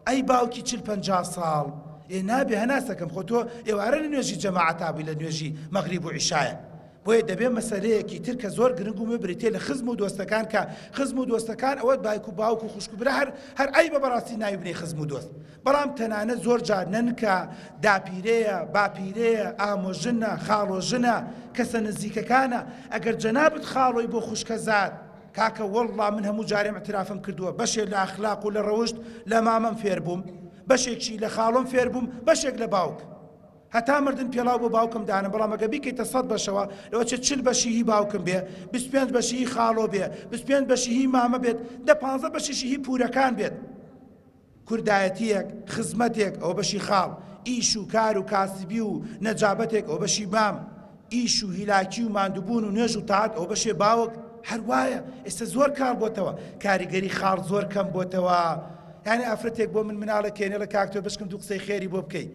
ئەی باوکی چل 50 ساڵ ئێ نابێ هەناسەکەم خۆ تۆ ئێوارە لە نوێژی جەماعەتا بووی لە نوێژی مەغریب و عیشایە بۆیە دەبێ مەسەلەیەکی تر کە زۆر گرنگ و بریتیە لە خزم و دۆستەکان کە خزم و دۆستەکان ئەوە دایک و باوک و خوشک و برا هەر هەر عەیبە بەڕاستی ناوی بنێی خزم و دۆست بەڵام تەنانەت زۆر جار نەنکە داپیرەیە باپیرەیە ئامۆژنە خاڵۆژنە کەسە نزیکەکانە ئەگەر جەنابت خاڵۆی بۆ خوشکەزات کاکە وەڵڵا من هەموو جارێم اعترافم کردووە بەشێ لە ئەخلاق و لە ڕەوشت لە مامەم فێر بووم بەشێکشی لە خاڵۆم فێر بووم بەشێک لە باوک هەتا مردن پێڵاو بۆ باوکم دانم بەڵام ئەگەر بیکەیتە سەد بەشەوە لەوەچێ چل بەشی هی باوکم بێ 25 بەشی هی خاڵۆ بێ 25 بەشی هی مامە بێت دە پانزە بەشیشی هی پورەکان بێت کوردایەتیەک خزمەتێک ئەوە بەشی خاڵ ئیش و کار و کاسبی و نەجابەتێک ئەوە بەشی مام ئیش و هیلاکی و ماندووبوون و نوێژ و تاعەت ئەوە بەشێ باوک هەر وایە ئێستا زۆر کاڵ بۆتەوە کاریگەری خاڵ زۆر کەم بۆتەوە یعنی ئافرەتێک بۆ من مناڵێک کێنێڵە کاکتۆر بشکم دوو قسەی خێری بۆ بکەی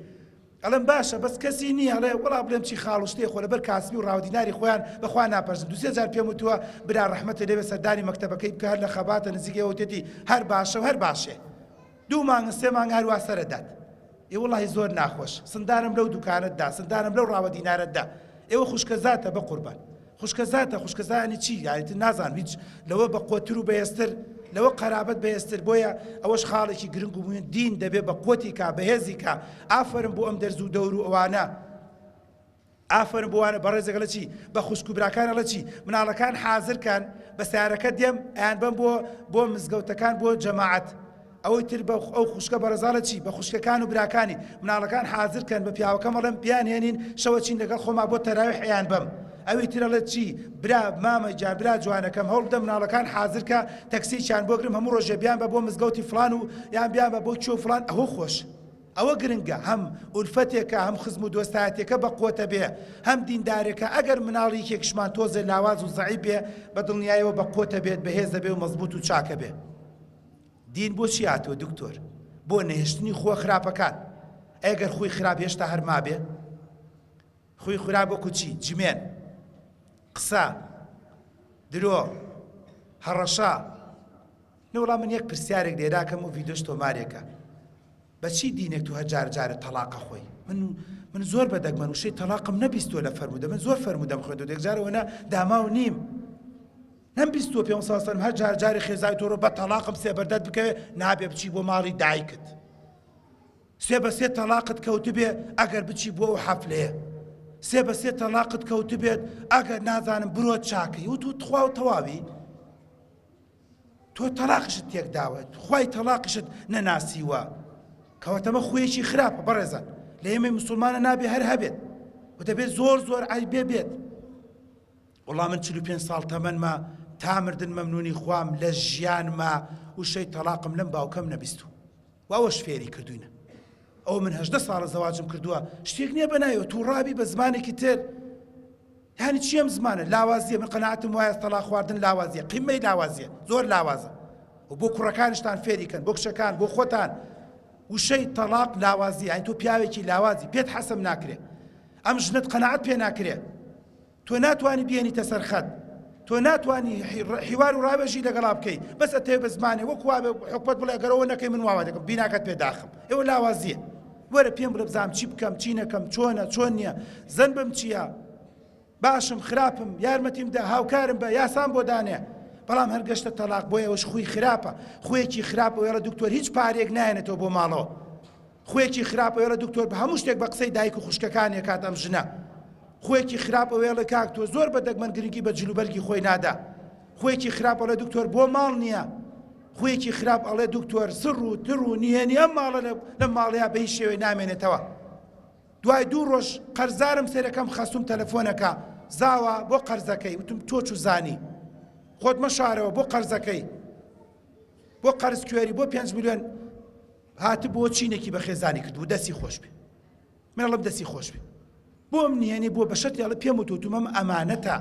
ئەڵێم باشە بەس کەسی نییە ئەڵێ وەڵا بڵێم چی خاڵ و شتێ خۆ لەبەر کاسبی و ڕاودیناری خۆیان بەخوا ناپەرزن دوو سێ جار پێم وتووە برا ڕەحمەتت لێ بێ سەردانی مەکتەبەکەی بکە هەر لە خەباتە نزیک ئێوە وتێتی هەر باشە و هەر باشێ دوو مانگ سێ مانگ هەر وا سەرەدات ئێ وەڵاهی زۆر ناخۆش سندانم لەو دوکانەت دا سندانم لەو ڕاوە دینارەت دا ئێوە خوشکەزاتە بەقوربان خوشکەزاتە خوشکەزانی چی یانی تر نازانم هیچ لەوە بە قوتر و بەهێزتر لەوە قەرابەت بەهێزتر بۆیە ئەوەش خاڵێکی گرنگ و مهم دین دەبێ بە قوتی کا بەهێزی کا ئافەرم بۆ ئەم دەرز و دەور و ئەوانە ئافەرم بۆ وانە بەڕێزەکە لە چی بە خوشک و براکان لە چی مناڵەکان حازر کان بە سیارەکە دێم ئەیان بەم بۆ بۆ مزگەوتەکان بۆ جەماعەت ئەوەی تر بە ئەو خوشکە بەڕێزاڵە چی بە خوشکەکان و براکانی مناڵەکان حازر کەن بە پیاوەکەم ئەڵێم بیان هێنین شەوە چین لەگەڵ خۆما بۆ تەراویح ئەیان بەم ئەوی تر ئەڵێت چی برا مامە گیان برا جوانەکەم هەوڵ بدە مناڵەکان حازر کە تەکسیکیان بۆ گرم هەموو ڕۆژێ بیان بە بۆ مزگەوتی فڵان و یان بیان بە بۆ کوێ و فڵان ئەوە خۆش ئەوە گرنگە هەم ئولفەتێکە هەم خزم و دۆستایەتێکە بە قوتە بێ هەم دیندارێکە ئەگەر مناڵی یەکێکشمان تۆزێ لاواز و زەعیف بێ بە دڵنیایەوە بە قوتە بێت بەهێزە بێ و مەزبوط و چاکە بێ دین بۆ چی هاتووە دکتۆر؟ بۆ نەهێشتنی خووە خراپەکان. ئەی گەر خووی خراپ هێشتا هەر مابێ؟ خووی خراپ وەکو چی؟ جمێن، قسە، درۆ، هەڕەشە. نەوەڵا من یەک پرسیارێک لێراکەم و ڤیدیۆش تۆمارێکە. بە چی دینێک تو هەر جار جارە تەڵاقە خۆی؟ من من زۆر بە دەگمەن وشەی تەڵاقم نەبیستووە لە فەرموودە من زۆر فەرموودەم خوێندووە یەکجار ئەوەنە داماو نیم. نەم بیستووە پێ ساڵ سەرم هەر جار جارێ خێزای تۆ ڕۆ بە تەڵاقم سێ بەردەت بکەوێ نابێ بچی بۆ ماڵی دایکت سێ بە سێ تەڵاقت کەوتبێ ئەگەر بچی بۆ ئەو حەفلەیە سێ بە سێ تەڵاقت کەوتبێت ئەگەر نازانم برۆ چاکەی وت و تخوا و تەواوی تۆ تەلاقشت تێکداوە خوای تەلاقشت نەناسیوە کەواتەمە خویەکی خراپە بەڕێزان لە ئێمەی مسلمانە نابێ هەر هەبێت و دەبێت زۆر زۆر عیبێ بێت وەڵا من 45 ساڵ تەمەنمە تا مردن مەمنونی خوام لە ژیانما وشەی تەڵاقم لەم باوکەم نەبیستوو و ئەوەش فێری کردوینە ئەو من هەژدە ساڵە زەواجم کردووە شتێک نییە بەنایەوە تووڕابی بە زمانێکی تر یانی چی ئەم زمانە لاوازیە من قەناعەتم وایە تەڵاق خواردن لاوازیە قیمەی لاوازیە زۆر لاوازە و بۆ کوڕەکانشتان فێری کەن بۆ کچەکان بۆ خۆتان وشەی تەڵاق لاوازی یانی تۆ پیاوێکی لاوازی پێت حەسم ناکرێ ئەم ژنت قەناعەت پێ ناکرێ تۆ ناتوانی بێنیتە سەر خەت تۆ ناتوانی حیوار و ڕاوێژی لەگەڵا بکەی بەس ئەتەوێ بە زمانێ وەک وابێ حکومەت بڵێ ئەگەر ئەوە نەکەی من واوا دەکەم بیناکەت پێ داخم ئێوە لاوازیە وەرە پێم بڵێ بزانم چی بکەم چی نەکەم چۆنە چۆن نییە زەنبم چییە باشم خراپم یارمەتیم دە هاوکارم بە یاسام بۆ دانێ. بەڵام هەر گەشتە تەلاق بۆیە ئەوش خوی خراپە خویەکی خراپ ئەوێڵە دکتۆر هیچ پارێک نایەنێتەوە بۆ ماڵەوە خویەکی خراپ ئەوێڵە دکتۆر بە هەموو شتێک بە قسەی دایک و خوشکەکانی کات ئەم ژنە خویەکی خراپ ئەوێڵە کاک تۆ زۆر بە دەگمەن گرنگی بە جلوبەرگی خۆی نادا خویەکی خراپ ئەڵێ دکتۆر بۆ ماڵ نییە خویەکی خراپ ئەڵێ دکتۆر سڕ و تر و نهێنی ئەم ماڵە لەم ماڵەیە بە هیچ شێوەی نامێنێتەوە دوای دوو ڕۆژ قەرزارم سەیرەکەم خەسوم تەلەفۆنەکە زاوا بۆ قەرزەکەی وتم تۆ چوزانی خۆت مەشارەوە بۆ قەرزەکەی بۆ قەرز کوێری بۆ 5 میلیۆن هاتبووە چینێکی بە خێزانی کردبوو دەستی خۆش بێ من ئەڵم دەستی خۆش بێ بۆم نهێنی بۆ بە شەرتی ئەڵێ پێم وتوتومەم ئەمانەتە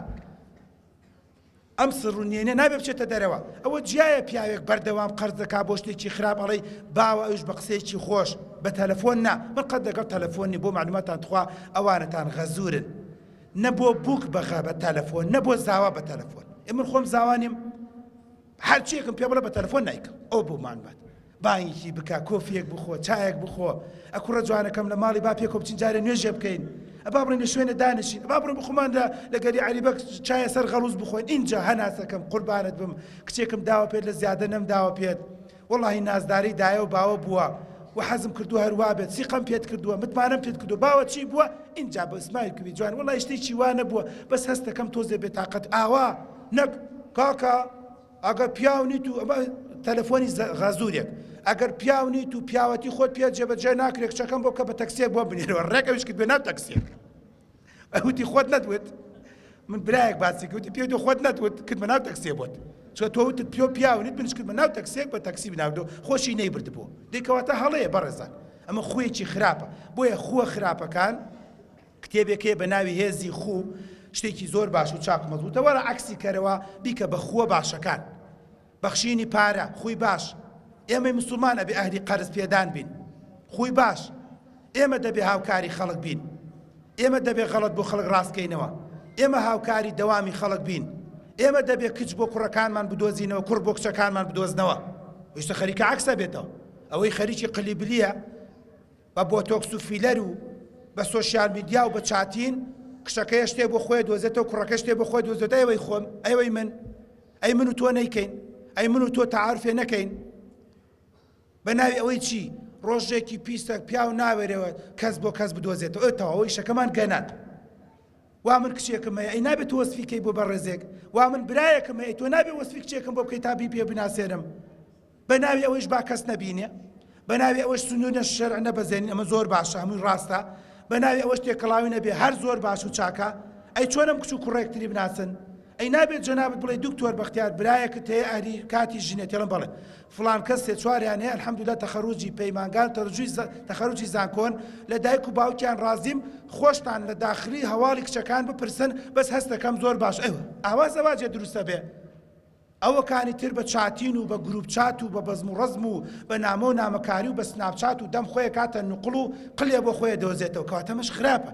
ئەم سڕ و نهێنیە نابێ بچێتە دەرەوە ئەوە جیایە پیاوێک بەردەوام قەرز دەکا بۆ شتێکی خراپ ئەڵێی باوە ئەویش بە قسەیەکی خۆش بە تەلەفۆن نا من قەت لەگەڵ تەلەفۆن نیم بۆ معلوماتان تخوا ئەوانەتان غەزورن نە بۆ بووک بەغە بە تەلەفۆن نە بۆ زاوا بە تەلەفۆن ئێ من خۆم زاوا نیم هەرچیەکم پێ بڵێ بە تەلەفۆن نایکەم ئەو بۆ معلومات بانگێکی بکە، کۆفییەک بخۆ، چایەک بخۆ، ئە کوڕە جوانەکەم لە ماڵی با پێکەوە بچین جارێ نوێژێ بکەین، ئە با بڕۆین لە شوێنێ دانیشین، ئە با بڕۆین بۆ خۆمان لە لە گەلی عەلی بەگ چایە سەر غەڵوز بخۆین، ئینجا هەناسەکەم قوربانت بم کچێکم داوە پێت لە زیادە نەمداوە پێت، وەڵاهی نازداری دایە و باوە بووە و حەزم کردووە هەر وا بێت، سیقەم پێت کردووە، متمانەم پێت کردووە، باوە چی بووە؟ ئینجا بە سمایل کوی جوان وەڵاهی شتێکی وا نەبووە بەس هەستەکەم تۆزێ بێتاقەت ئاوا نەک کاکە ئەگەر پیاو نیت و ئەمە تەلەفۆنی غەزورێک ئەگەر پیاو نیت و پیاوەتی خۆت پێ جێبەجێ ناکرێت کچەکەم بۆ کە بە تەکسیەک بۆ بنێرەوە ڕێک ئەویش کرد بێ ناو تەکسیەک ئەوتی خۆت نەتوت من برایەک باسی کردی پێ تۆ خۆت نەتوت کردمە ناو تەکسیە بۆت چۆ تۆ وتت پیۆ پیاو نیت منش کردمە ناو تەکسیەک بە تەکسی بناردۆ خۆشی نەیبردبوو دەیکەواتە هەڵەیە بەڕێزان ئەمە خویەکی خراپە بۆیە خووە خراپەکان کتێبێک هەیە بە ناوی هێزی خوو شتێکی زۆر باش و چاک و مەزبوتە وەرە عەکسی کەرەوە بیکە بە خووە باشەکان بەخشینی پارە خووی باش ئێمەی مسوڵمان ئەبێ ئەهلی قەرز پێدان بین خووی باش ئێمە دەبێ هاوکاری خەڵک بین ئێمە دەبێ غەڵەت بۆ خەڵک ڕاستکەینەوە ئێمە هاوکاری دەوامی خەڵک بین ئێمە دەبێ کچ بۆ کوڕەکانمان بدۆزینەوە کوڕ بۆ کچەکانمان بدۆزنەوە ئێستا خەریکە عەکسە بێتەوە ئەوەی خەریکی قلیبلیە بە بۆتۆکس و فیلەر و بە سۆشیال میدیا و بە chatting کچەکەیە شتێ بۆ خۆی دۆزێتەوە کوڕەکە شتێ بۆ خۆی دۆزێتەوە ئەوەی خۆم ئەوەی من ئەی من و تۆ نەیکەین ئەی من و تۆ تەعارفێ نەکەین بە ناوی ئەوەی چی ڕۆژێکی پیسە پیاو ناوێرەوە کەس بۆ کەس بدۆزێتەوە ئەو تەواوەی شەکەمان گەنات وا من کچێکم هەیە ئەی نابێت وەسفی کەی بۆ بەڕێزێک وا من برایەکم هەیە تۆ نابێ وەسفی کچێکم بۆ بکەی تا بی پێ بناسێنم بە ناوی ئەوەیش با کەس نەبینێ، بە ناوی ئەوەش سنوور شەرع نەبەزێنین، ئەمە زۆر باشە، هەمووی ڕاستە، بە ناوی ئەوەش تێکەڵاوی نەبێ، هەر زۆر باش و چاکە، ئەی چۆن ئەم کچ و کوڕە یەکتری بناسن؟ ئەی نابێت جەنابت بڵێی دکتۆر بەختیار برایەکت هەیە ئەهلی کاتی ژنێتی؟ ئەڵێم بەڵێ. فڵان کەس سێ چواریان هەیە الحمدللە تەخەروجی پەیمانگان تەرجوی تەخەروجی زانکۆن لە دایک و باوکیان ڕازیم خۆشتان لە داخلی هەواڵی کچەکان بپرسن بەس هەستەکەم زۆر باش ئەیوە ئاوا زەواجێ دروستە بێ ئەوەکانی تر بە chatting و بە group chat و بە بەزم و ڕەزم و بە نامە و نامەکاری و بە سناپچات و دەم خۆی کاتە نوقڵ و قلێ بۆ خۆی دۆزێتەوە کەواتە ئەمەش خراپە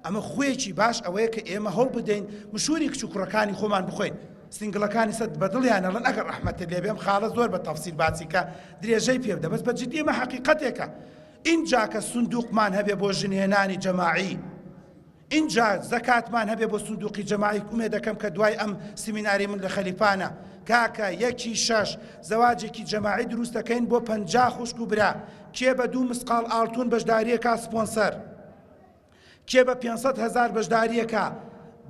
ئەمە خویەکی باش ئەوەیە کە ئێمە هەوڵ بدەین مشوری کچ و کوڕەکانی خۆمان بخۆین single ەکانی سەد بە دڵیان ئەڵێن ئەگەر ڕەحمەتت لێ بێ ئەم خاڵە زۆر بە تەفسیل باسی کە درێژەی پێ بدە بەس بە جدی ئەمە حەقیقەتێکە ئینجا کە سندوقمان هەبێ بۆ ژنهێنانی جەماعی ئینجا زەکاتمان هەبێ بۆ سندوقی جەماعی ئومێدەکەم کە دوای ئەم سیمیناری من لە خەلیفانە کاکە یەکی شەش زەواجێکی جەماعی دروست دەکەین بۆ 50 خوشک و برا کێ بە دوو مسقاڵ ئاڵتون بەشداریەکا سپۆنسەر کێ بە 500 هەزار بەشداریەکا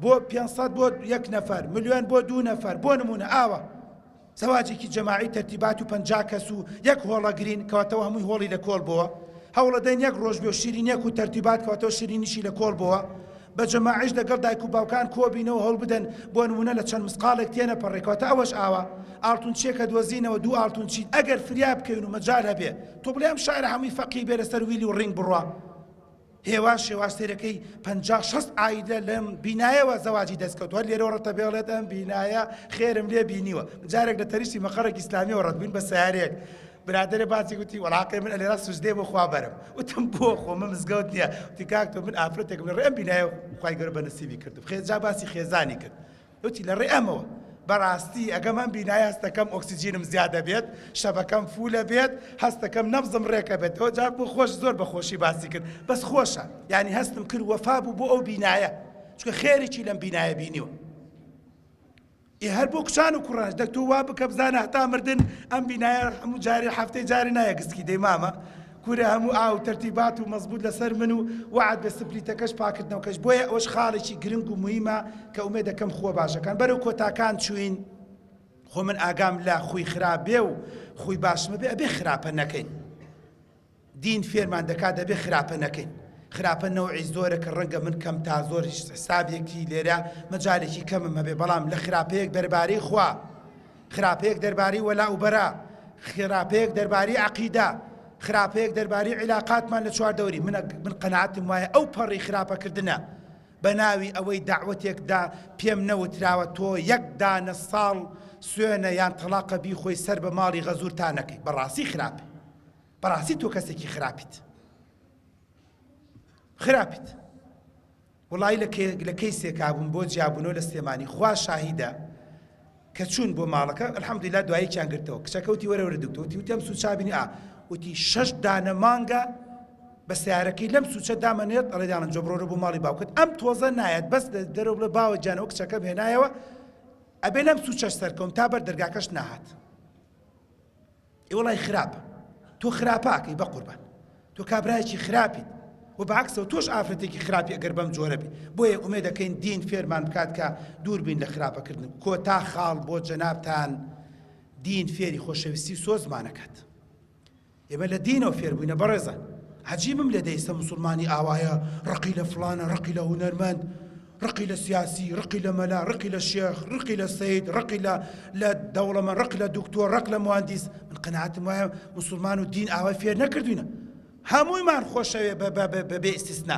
بۆ 500 بۆ یەک نەفەر ملیۆن بۆ دوو نەفەر بۆ نمونە ئاوە زەواجێکی جەماعی تەرتیبات و 50 کەس و یەک هۆڵەگرین کەواتەوە هەمووی هۆڵی لە کۆڵ بۆوە هەوڵەدەین یەک ڕۆژ بێ و شیرینیەک و تەرتیبات کەواتەوە شیرینیشی لە کۆڵ بۆوە بە جەماعیش لەگەڵ دایک و باوکان کۆبینەوە هەوڵ بدەن بۆ نمونە لە چەند مسقاڵێک تێنەپەڕێ کەواتە ئەوەش ئاوا ئاڵتونچیەکە دۆزینەوە دوو ئاڵتونچی ئەگەر فریا بکەوین و مەجال هەبێ تۆ بڵێ ئەم شارە هەمووی فەقیر بێ لەسەر ویلی و ڕینگ بڕوا هێواش هێواش سەیرەکەی 50 60 عایلە لەم بینایەوە زەواجی دەستکەوت هەر لێرەوە ڕەتە بێڵێت ئەم بینایە خێرم لێ بینیوە جارێک لە تەریشتی مەقەڕێکی ئیسلامیەوە ڕەت بووین بە سیارەیەک برادەرێ باسی گوتی وەڵاقێ من ئەلێرا سوجدەی بۆ خوا بەرم وتم بۆ خۆ من مزگەوت نییە وتی کاک تۆ من ئافرەتێکم لە ڕێ ئەم بینایە خوای گەورە بە نسیبی کردم خێزا باسی خێزانی کرد وتی لە ڕێ ئەمەوە بەڕاستی ئەگەم ئەم بینایە هەستەکەم ئۆکسجینم زیادە بێت شەبەکەم فولە بێت هەستەکەم نەبزم ڕێکە بێتەوە جا بۆ خۆش زۆر بە خۆشی باسی کرد بەس خۆشە یعنی هەستم کرد وەفا بوو بۆ ئەو بینایە چونکە خێرێکی لەم بینایە بینیوە. ئێ هەر بۆ کچان و کوڕانش دەک تۆ وا بکە بزانە هەتا مردن ئەم بینایە هەموو جارێ هەفتەی جارێ نایە گسکی دەی مامە کورە هەموو ئاو تەرتیبات و مەزبوط لەسەر من و وەعد بە سپلیتەکەش پاکردنەوەکەش بۆیە ئەوەش خاڵێکی گرنگ و موهیمە کە ئومێد دەکەم خووە باشەکان بەرەو کۆتاکان چوین خۆ من ئاگام لە خوی خراپ بێ و خوی باشمە بێ ئەبێ خراپە نەکەین دین فێرمان دەکات دەبێ خراپە نەکەین. خراپە نەوعی زۆرە کە ڕەنگە من کەم تا زۆر هیچ حسابێکی لێرە مەجالێکی کەمم هەبێ بەڵام لە خراپەیەک دەربارەی خوا خراپەیەک دەربارەی وەلا و بەرا خراپەیەک دەربارەی عەقیدە خراپەیەک دەربارەی عیلاقاتمان لە چواردەوری من من قەناعەتم وایە ئەو پەڕی خراپەکردنە بە ناوی ئەوەی دەعوەتێک دا پێم نەوتراوە تۆ یەک دانە ساڵ سوێنە یان تەڵاقە بیخۆی سەر بە ماڵی غەزور تا نەکەی بەڕاستی خراپە بەڕاستی تۆ کەسێکی خراپیت خراپیت وڵی لە کەیسێکا بووم بۆ جیابوونەوە لە سلێمانی خوا شاهیدە کە چوون بۆ ماڵەکە الحەمدلله دوایەکیان گرتەوە کچەکە وتی وەرە وەرە دکتۆر وتی وتم سوچابینی ئا وتی شەش دانە مانگە بە سیارەکەی لەم سوچە دامەنێت ئەڵێ داڵن جۆ بڕۆرە بۆ ماڵی باوکت ئەم تۆزە نایەت بەس لە دەرەوە بڵێ باوە گیانەوە کچەکەم هێنایەوە ئەبێ لەم سوچەش سەرکەوم تا بەر دەرگاکەش ناهات ئێ وەڵای خراپە تۆ خراپاکەی بەقوربان تۆ کابرایەکی خراپیت و بەعکسەوە تۆش ئافرەتێکی خراپی ئەگەر بەم جۆرە بی بۆیە ئومێ دەکەین دین فێرمان بکات کە دوور بین لە خراپەکردن کۆتا خاڵ بۆ جەنابتان دین فێری خۆشەویستی و سۆزمانەکات ئێمە لە دینەوە فێر بووینە بەڕێزان عجیبم لێ دەیستە مسلمانی ئاوایە ڕقی لە فلانە ڕقی لە هونەرمەند ڕقی لە سیاسی، ڕقی لە مەلا، ڕقی لە شێخ، ڕقی لە سەید، ڕقی لە لە دەوڵەمەند، ڕق لە دکتۆر، ڕق لە موهەندیس. من قەناعەتم وایە موسڵمان و دین ئاوای فێر نەکردوینە. هەموویمان خۆشەوێ بە بە بە بێ ئیستیسنا.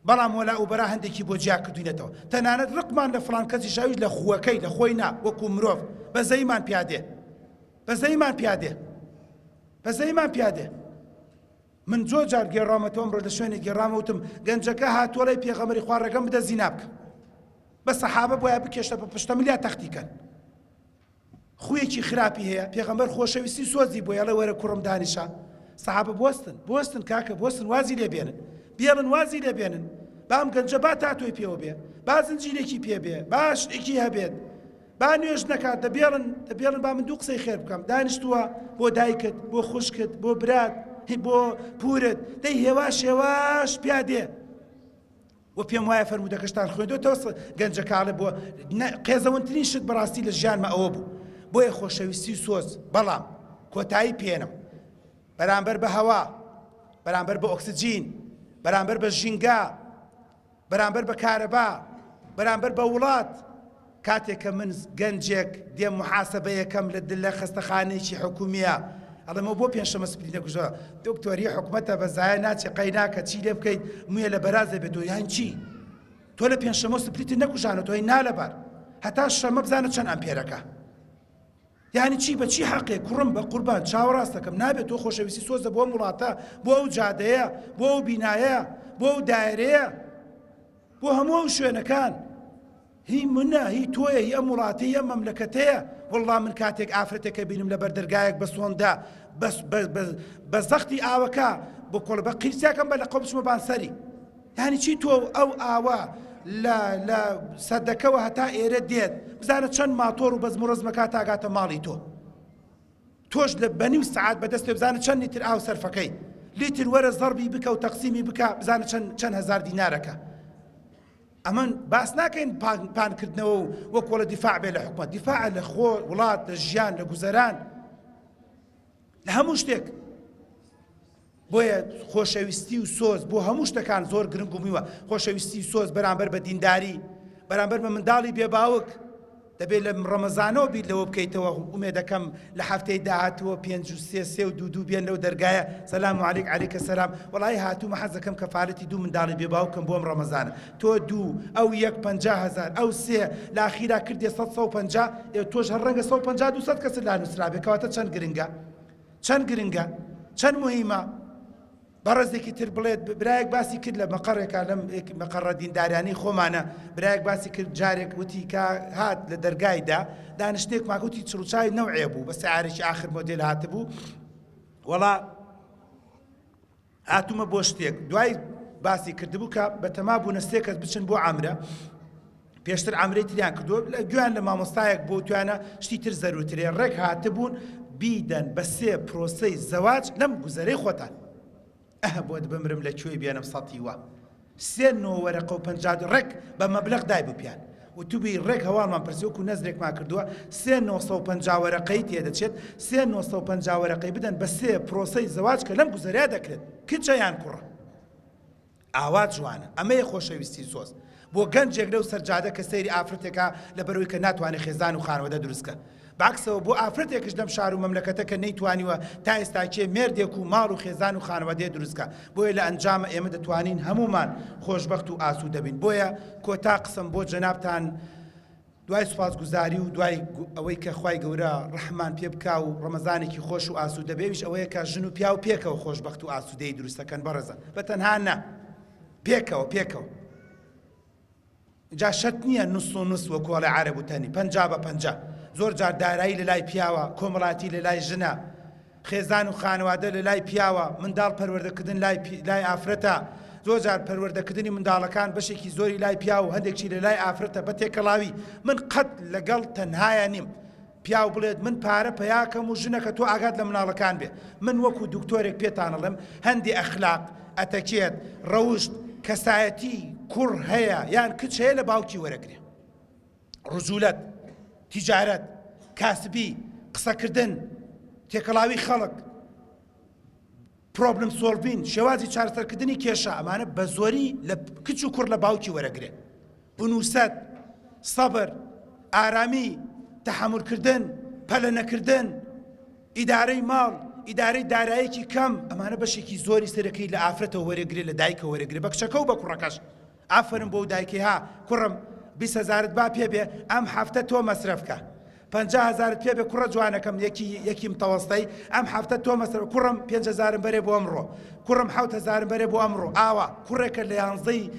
بەڵام وەلا و بەرا هەندێکی بۆ جیا کردوینەتەوە. تەنانەت ڕقمان لە فڵان کەسیش ئەویش لە خووەکەی، لە خۆی نا، وەکوو مرۆڤ. بەزەییمان پیا دێ. بەزەییمان پیا دێ. بەزەییمان پیا دێ. من زۆر جار گێڕاومەتەوە ئەمڕۆ لە شوێنێک گێڕامە وتم گەنجەکە هاتووە ڵێ پێغەمبەری خوا ڕێگەم بدە زینا بکەم بە سەحابە بۆیە بکێشتە بە پشتە ملیا تەختی کەن خویەکی خراپی هەیە پێغەمبەر خۆشەویستی سۆزی بۆ یاڵێ وەرە کوڕم دانیشە سەحابە بوەستن بوەستن کاکە بوەستن وازی لێ بێنن بێڵن وازی لێ بێنن بام گەنجە با تاتۆی پێوە بێ با زنجیرێکی پێ بێ با شتێکی هەبێت با نوێژ نەکات دە بێڵن دە بێڵن با من دوو قسەی خێر بکەم دانیشتووە بۆ دایکت بۆ خوشکت بۆ برات بۆ پورت دەی هێواش هێواش پیا دێ و پێم وایە فەرموودەکەشتان خوێندۆتەوە گەنجەکاڵێ بۆ قێزەونترین شت بەڕاستی لە ژیانمە ئەوە بوو بۆیە خۆشەویستی و سۆز بەڵام کۆتایی پێنم بەرامبەر بە هەوا بەرامبەر بە ئۆکسجین بەرامبەر بە ژینگە بەرامبەر بە کارەبا، بەرامبەر بە وڵات، کاتێک کە من گەنجێک دێم محاسەبەیەکەم لە لە خەستەخانەیەکی حکومیە ئەڵێم ئەو بۆ پێنجشەمە سپری نەکوژە دکتۆر هی حکومەتە بە زایە ناچێ قەی ناکە چی لێ بکەیت مویە لە بەراز دەبێت تۆ یان چی تۆ لە پێنجشەمە سپریت نەکوژانە تۆی نالەبار هەتا شەمە بزانە چەند ئەمپێرەکە یانی چی بە چی حەقێک کوڕم بە قوربان چاوە ڕاستەکەم نابێت تۆ خۆشەویستی سۆزە بۆ ئەم وڵاتە بۆ ئەو جادەیە بۆ ئەو بینایە بۆ ئەو دایرەیە بۆ هەموو ئەو شوێنەکان هی منە هی تۆیە هی ئەم وڵاتی ئەم مەملەکەتەیە وەڵڵا من کاتێک ئافرەتێکە بینم لە بەردەرگایەک بە سۆندا بەس بە زەختی ئاوەکە بۆ کۆڵ بە قیرسیاکەم بە لە قۆ بچمە بان سەری یانی چی تۆ و ئەو ئاوە لە لە سەدەکەوە هەتا ئێرە دێت بزانە چەند ماتۆر و بەزم و ڕەزمەکە تاگاتە ماڵی تۆ تۆش لە بەنیو سعات بەدەستێ بزانە چەند لیتر ئاو سەرفەکەی لیتر وەرە زەربی بکە و تەقسیمی بکە بزانە چەند چەند هەزار دینارەکە ئەمن باس ناکەین پانکردنەوە و وەکۆڵە دیفاع بێ لە حکومەت دیفاع لە خۆ وڵات لە ژیان لە گوزەران لە هەموو شتێک بۆیە خۆشەویستی و سۆز بۆ هەموو شتەکان زۆر گرنگ و مویمە، خۆشەویستی و سۆز بەرامبەر بە دینداری، بەرامبەر بە منداڵی بێ باوک، دەبێت لە ڕەمەزانەوە بیر لەوە بکەیتەوە، ئومێدەکەم لە هەفتەی داهاتووە پێنج و سێ سێ و دوو دوو بێن لەو دەرگایە، سەلام علیک علیک سەلام، وەڵایی هاتوومە حەز دەکەم کەفالەتی دوو منداڵی بێ باوکم بۆ ئەم ڕەمەزانە، تۆ دوو، ئەو یەک 50 هەزار، ئەو سێ، لە ئاخیرا کردیە سەد 150، ئێ تۆش هەر ڕەنگە 150 200 کەست لا نووسرابێ، کەواتە چەند گرنگە؟ چەند گرنگە چەند موهیمە بەڕێزێکی تر بڵێت برایەک باسی کرد لە مەقەڕێکا لەم مەقەڕە دیندارانەی خۆمانە برایەک باسی کرد جارێک وتی کە هات لە دەرگایدا دانیشتێکمان وتی چڕوچای نەوعێ بوو بە سەیارێکی ئاخر مۆدێل هاتبوو وەڵا هاتوومە بۆ شتێک دوای باسی کردبوو کە بەتەما بوونە سێ کەس بچن بۆ عامرە. پێشتر عەمرەی تریان کردووە لە گوێیان لە مامۆستایەک بۆ توانە شتی تر زەروترێ ڕێک هاتبوون بیدەن بە سێ پرۆسەی زەواج لەم گوزەرەی خۆتان ئەه بۆت بمرم لە کوێی بێنم سەتی وە سێ نۆ وەرەقە و 50 ڕێک بە مەبلەغ دای بوو پیان وتوبی ڕێک هەواڵمان پرسی وەکو نەزرێکمان کردووە سێ 950 وەرەقەی تێدەچێت سێ 950 وەرەقەی بدەن بە سێ پرۆسەی زەواج کە لەم گوزەرەیە دەکرێت کچە یان کوڕە ئاوا جوانە ئەمەیە خۆشەویستی سۆز بۆ گەنجێک لەو سەر جادە کە سەیری ئافرەتێکا لەبەرئەوەی کە ناتوانێ خێزان و خانەوەدە دروست کە بەعەکسەوە بۆ ئافرەتێکش لەم شار و مەملەکەتە کە نەیتوانیوە تا ئێستاکێ مێردێک و ماڵ و خێزان و خانەوادەیە دروست کە بۆیە لە ئەنجامە ئێمە دەتوانین هەموومان خۆشبەخت و ئاسوودە بین بۆیە کۆتا قسەم بۆ جەنابتان دوای سوپاسگوزاری و دوای ئەوەی کە خوای گەورە ڕەحممان پێ بکا و ڕەمەزانێکی خۆش و ئاسوودە بێ ئەویش ئەوەیە کە ژن و پیاو پێکەوە خۆشبەخت و ئاسوودەیی دروست دەکەن بەڕێزان بە تەنها نا پێکەوە پێکەوە جا شەرت نییە نوس و نوس وەکو ئەڵێ عەرەب و تەنی پەنجا بە پەنجا زۆر جار دارایی لە لای پیاوە کۆمەڵاتی لە لای ژنە خێزان و خانەوادە لە لای پیاوە، منداڵ پەروەردەکردن لای لای ئافرەتە، زۆر جار پەروەردەکردنی منداڵەکان بەشێکی زۆری لای پیاو و هەندێکشی لە لای ئافرەتە بە تێکەڵاوی، من قەت لەگەڵ تەنهایا نیم پیاو بڵێت من پارە پەیاکەم و ژنەکە تۆ ئاگات لە مناڵەکان بێ، من وەکو دکتۆرێک پێتان ئەڵێم هەندێ ئەخلاق، ئەتەکێت، ڕەوشت، کەسایەتی کوڕ هەیە یان کچ هەیە لە باوکی وەرەگرێ. ڕجولەت، تیجارەت، کاسبی، قسەکردن، تێکەڵاوی خەڵک، problem solving، شێوازی چارەسەرکردنی کێشە، ئەمانە بە زۆری لە کچ و کوڕ لە باوکی وەرەگرێ. ئونوسەت، سەبر، ئارامی، تەحەمولکردن، پەلە نەکردن، ئیدارەی ماڵ، ئیدارەی دارایەکی کەم، ئەمانە بەشێکی زۆری سەرەکەی لە ئافرەتەوە وەرەگرێ، لە دایکەوە وەرەگرێ، بە کچەکە و بە کوڕەکەش. ئافەرم بۆ دایکی ها کوڕم 20 هەزارت با پێ بێ ئەم هەفتە تۆ مەسرەف کە 50 هەزارت پێ بێ کوڕە جوانەکەم یەکی یەکی متەوەستەی ئەم هەفتە تۆ مەسرەف کوڕم 5 هەزارم بەرێ بۆ ئەمڕۆ کوڕم حەوت هەزارم بەرێ بۆ ئەمڕۆ ئاوا کوڕێکە لە یانزەی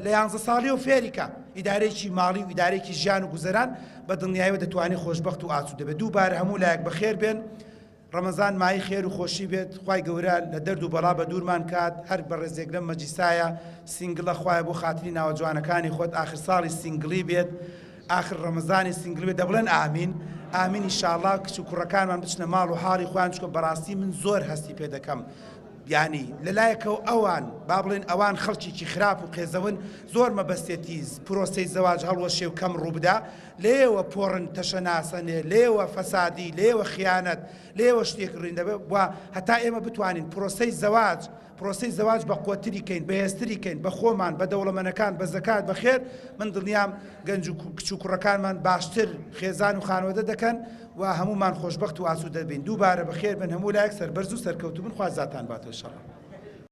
لە یانزە ساڵی و فێریکە ئیدارێکی ماڵی و ئیدارێکی ژیان و گوزەران بە دڵنیایەوە دەتوانێت خۆشبەخت و ئاسوودە بێت دووبارە هەموو لایەک بەخێر بێن ڕەمەزان مایەی خێر و خۆشی بێت خوای گەورە لە دەرد و بەڵا بەدوورمان کات هەر بەڕێزێک لەم مەجلیسایە single ە خوایە بۆ خاتری ناوە جوانەکانی خۆت ئاخر ساڵی single ی بێت ئاخر ڕەمەزانی single ی بێت دەبڵێن ئامین ئامین ئیشاڵا کچ و کوڕەکانمان بچنە ماڵ و حاڵی خۆیان چکە بەڕاستی من زۆر هەستی پێ دەکەم یانی لەلایەکەوە ئەوان با بڵێن ئەوان خەڵکێکی خراپ و قێزەون زۆر مەبەستێتی پرۆسەی زەواج هەڵوەشێ و کەم ڕووبدا لێیەوە پۆڕن تەشە ناسەنێ، لێیەوە فەسادی، لێیەوە خیانەت، لێیەوە شتێک ڕوین دەبێ و هەتا ئێمە بتوانین پرۆسەی زەواج، پرۆسەی زەواج بە قوەتری کەین، بەهێزتری کەین، بە خۆمان، بە دەوڵەمەنەکان، بە زەکات، بە خێر، من دڵنیام گەنج و کچ و کوڕەکانمان باشتر خێزان و خانەوەدە دەکەن و هەموومان خۆشبەخت و ئاسوودە بین. دووبارە بەخێر بن هەموو لایەک سەربەرز و سەرکەوتوو بن خوا زاتان باتەوە ئیشەڵا.